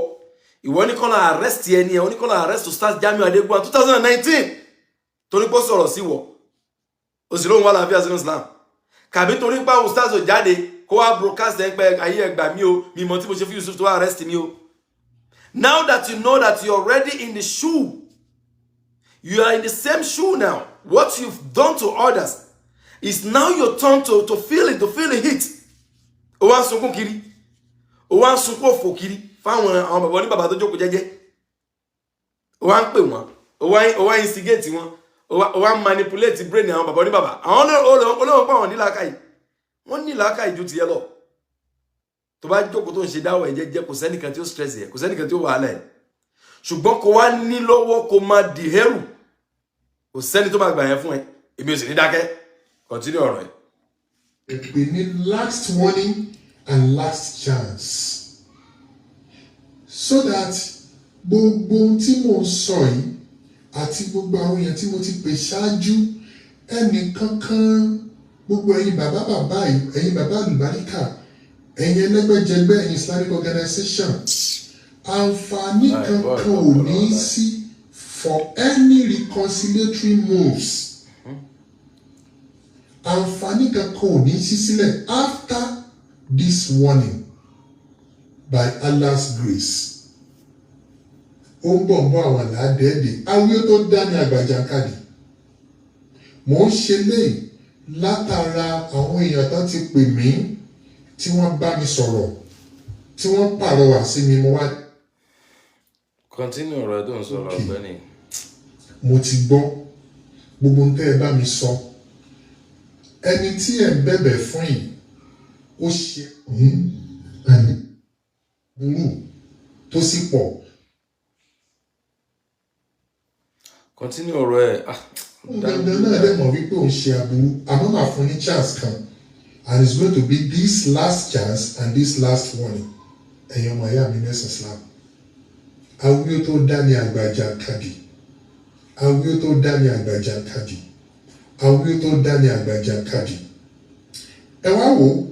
ìwọ ní kó lọ arrest ẹni ẹ, oní kó lọ arrest Ustaz Jamiu Adegunwa 2019 torí pé ó sọ̀rọ̀ sí wọ, ó sì lóun wá àlàáfíà sínú Islam? Kàbí torí pé àwọn Ustaz ò jáde kó wá broadcast ẹ̀ ń pẹ́ ayé ẹgbà mi o, mi mọ̀ tí mo ṣe fún Yusuf tó wá arrest mi o. Now that you know that you're already in the shoe, you are in the same shoe now. What you've done to others is now your turn to feel it, to feel the heat. Ó wá ń sunkún kiri, ó wá ń sunkún òfò kiri fáwọn àwọn bàbá oníbàbà tó jókòó jẹ́jẹ́. Ó wá ń pè wọ́n, ó wá instigate wọn, ó wá ń manipulate brain àwọn bàbá oníbàbà. Àwọn olóhùn pa àwọn nílàákàyè, wọ́n nílàákàyè ju tiẹ̀ lọ. Tó bá jókòó tó ń ṣe dáwọ̀ ẹ̀ jẹ́jẹ́, kò sẹ́nìkan tí ó stress ẹ̀, kò sẹ́nìkan tí ó wàhálà ẹ̀. Ṣùgbọ́n kó wá ní lọ́wọ́ kó máa dì hẹ́rù, kò sẹ́ni tó máa gbà yẹn fún ẹ. Èmi ò sì ní dákẹ́. Continue ọ̀rọ̀ ẹ̀. Ẹ pè ní last warning and last chance, so that gbogbo ohun tí mò ń sọ yìí àti gbogbo àwọn èèyàn tí mo ti pè ṣáájú, ẹnì kankan, gbogbo ẹ̀yin bàbá bàbá yìí, ẹ̀yin bàbá àlùbáríkà, ẹ̀yin ẹlẹ́gbẹ́jẹgbẹ́, ẹ̀yin Islamic organization, àǹfààní kankan ò ní sí for any reconciliatory moves. Àǹfààní kankan ò ní sí sílẹ̀ after this warning by Allah's grace. Ó ń bọ̀ ń bọ̀, àwọn àlàádẹ́ẹ̀dẹ̀ awíyó tó dá ní àgbàjàkadì. Mò ń ṣe léyìí látara àwọn èèyàn tán ti pè mí, tí wọ́n bá mi sọ̀rọ̀, tí wọ́n pàrọwà sí mi. Mo wá Continue ọ̀rọ̀ tó ń sọ̀rọ̀. Okay. Ọ̀gbẹ́ni. Mo ti gbọ́ gbogbo ohun tẹ́ ẹ bá mi sọ. Ẹni tí ẹ̀ ń bẹ̀bẹ̀ fún yìí, ó ṣe àní burú tó sì pọ̀. Continue ọ̀rọ̀ ẹ̀, ah. Òun gangan náà dẹ̀ mọ̀ wípé òun ṣe aburú, àmọ́ màá fún ní chance kan, and it's going to be this last chance and this last warning. Ẹ̀yin ọmọ ìyá mi nẹ́sìn Islam, awíyó tó dá ní àgbàjà kadì, awíyó tó dá ní àgbàjà kadì, awíyó tó dá ní àgbàjà kadì. Ẹ wá wò ó,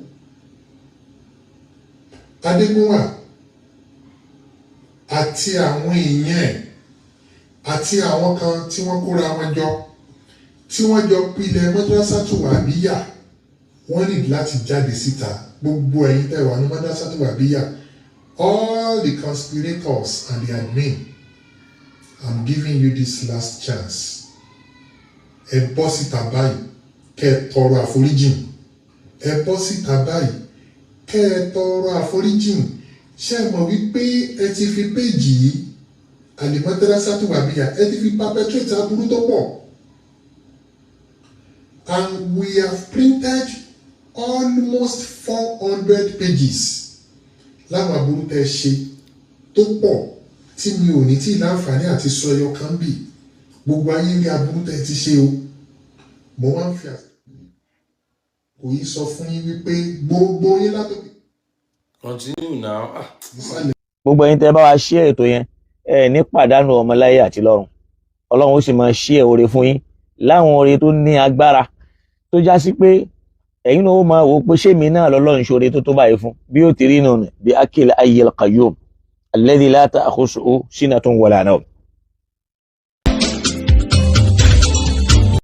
Adégúnwà àti àwọn èèyàn ẹ̀ àti àwọn kan tí wọ́n kóra wọn jọ, tí wọ́n jọ pilẹ̀ Madrasatu Wahabiyya, wọ́n ní láti jáde síta. Gbogbo ẹ̀yin tẹ́ wà ní Madrasatu Wahabiyya, all the conspirators and the admin, I'm giving you this last chance. Ẹ bọ́ síta báyìí, kẹ́ ẹ tọrọ àforíjìn. Ẹ bọ́ síta báyìí, kẹ́ ẹ tọrọ àforíjìn. Ṣé ẹ mọ̀ wípé ẹ ti fi péjì yìí, Al-Madrasatu Wahabiyya, ẹ ti fi perpetrate aburú tó pọ̀? And we have printed almost 400 pages láwọn aburú tẹ́ ṣe tó pọ̀, tí mi ò ní tí láǹfààní àti sọ ẹyọ kan bì. Gbogbo ayé rí aburú tẹ́ ti ṣe o. Mo wá ń fi àsìkò yìí sọ fún yín wípé gbogbo yín látòkè Continue now. Ah. nísàlẹ̀ Gbogbo ẹ̀yin tẹ́ bá wa share ètò yẹn, ẹ ní pàdánù ọmọ láyé àti lọ́run. Ọlọ́run ó sì máa share oore fún yín, láwọn oore tó ní agbára tó já sí pé ẹ̀yin náà ó máa wò ó pé ṣé mi náà lọ́lọ́run ṣoore tó tó báyìí fún. Bí ó ti rí nù ní bí akil ayyil qayyum alladhi la ta'khusuhu sinatun wala nawm.